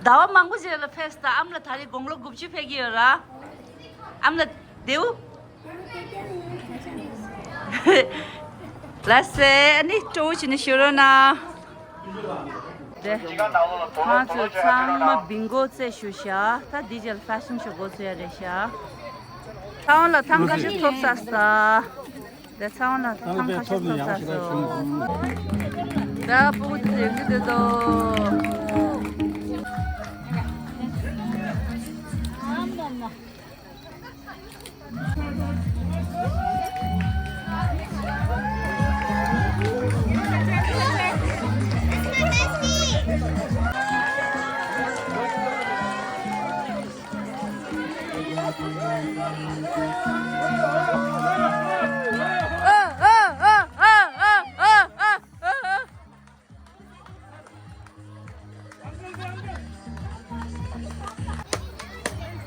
ཟླ་བ་མང་པོ་ཞིག་ལ་ཕེབས་ད། ཨ་མ་ལ་ད་རེས་དགུང་ལོ་དགུ་བཅུ་ཕེབས་ཀྱི་ཡོད་ར། ཨ་མ་ལ་བདེའུ། ལ་སེ་ཨ་ནི་སྤྲོ་བོ་བྱས་ནས་ཞུ་རོགས་གནང་། དེ་ང་ཚོ་ཚང་མ་བིང་གོ་རྩེ་ཞུ་ཤག་ད་འདི་རྗེས་ལ་ཕེ་ཤན་ཤོ་འགོ་ཚུགས་ཡ་རེད་ཤག་ཚང་མ་ལ་ཐང་ཁ་ཤས་ཐོབ་ས་ས། དེ་ཚང་མ་ལ་ཐང་ཁ་ཤས་ཐོབ་ས་སོ། ད་སྤུ་གུ་དེ་ཡོད་ཀྱི་འདུག་དོ།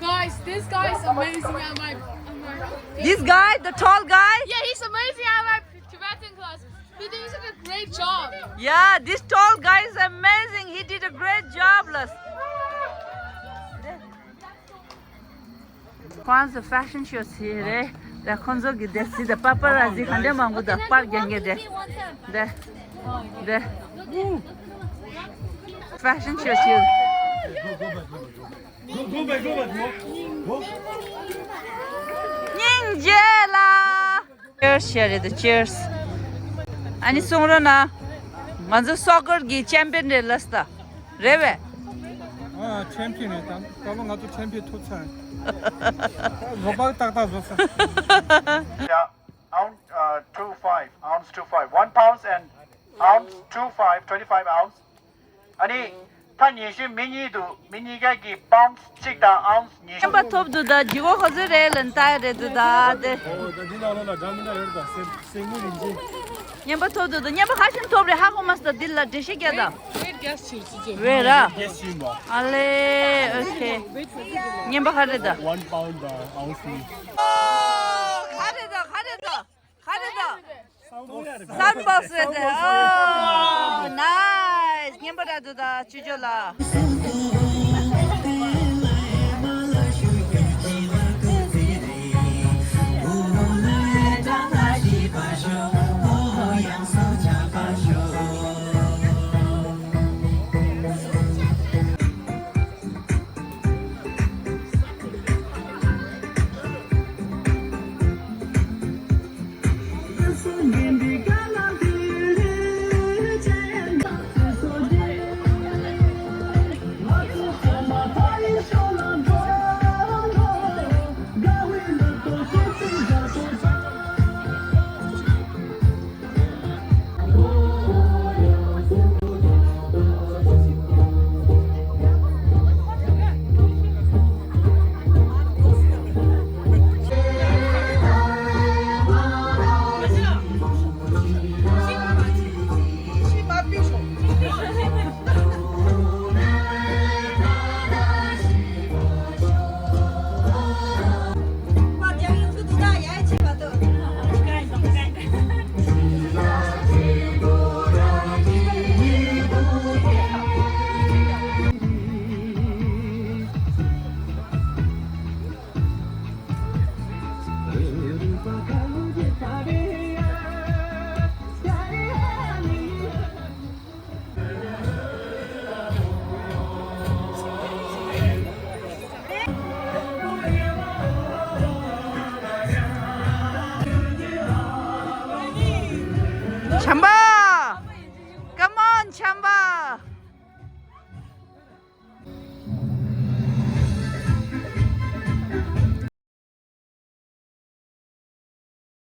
Guys, this guy is amazing at my, at my This guy, the tall guy? Yeah, he's amazing at my Tibetan class. He did such a great job. Yeah, this tall guy is amazing. He did a great job, ལགས། ཁོང་ཚོ་ཕེ་ཤན་ཤོ་བྱེད་རེད། ད་ཁོང་ཚོ་གི་དེ་སི་ད་པ་པ་ར་ཛི་ག་འདྲ་མང་པོ་ད་པར་རྒྱག་མཁན་དེ། དེ། དེ། ཕེ་ཤན་ཤོ་བྱེད། སྙིང་རྗེ་ལ། Cheers བྱས་རེད་དོ། Cheers། ཨ་ནི་གསུང་རོགས་གནང་། ང་ཚོ་སོ་ཀར་གྱི་ཅེམ་པི་ཡན་རེད་ལགས་ད། རེད་པས། ཨ་ཅེམ་པི་ཡན་རེད་ད། ད་ལོ་ང་ཚོ་ཅེམ་པི་ཡན་ཐོབ་ཚར། བཟོ་པ་ཏག་ཏག་བཟོ་ས། Yeah, ounce, uh, two five, ounce two five, one pounds and ounce two five, twenty-five ounce. ཨ་ནི། ཁ་ཉེ་ཤོས་མི་གཉིས་འདུག་མི་གཉིས་ཀ་གི་པའུན་གཅིག་དང་ཨའུན་སི་ཉི་ཤུ། རྔན་པ་ཐོབ་འདུག་ད་ལྗིད་ཁོག་ག་ཚོད་རེད་ལབ་ན་ལྟ་ཡ་རེད་འདུག་ད་དེ། ཨོ་ད་འདི་ནང་ལོགས་ལ་འདྲ་མི་འདྲ་ཡོད་རེད་ད། སེ་སེ་ངོས་རིན་ཆེན། རྔན་པ་ཐོབ་འདུག་ད་རྔན་པ་ག་ཤེད་ཐོབ་རེད་ཧ་གོ་མ་སོང་། ད་འདི་ལ་འགྲེལ་བཤད་རྒྱག་ད། ཝེཊ་ར། ཝེཊ་ཡིན་པ། ཨ་ལེ་ཨོ་ཁེ། རྔན་པ་ག་རེད་ད། One pound, uh, ཨའུན་སི། ཨོ་ག་རེད་ད་ག་རེད་ད། ག་རེ་དང་། སའུན་ཌི་བོག་སི་རེད་དེ། ཨོ་ནའིས། རྔན་པ་རག་འདུག་ད་ཅུ་ཅོ་ལགས། བྱམས་པ།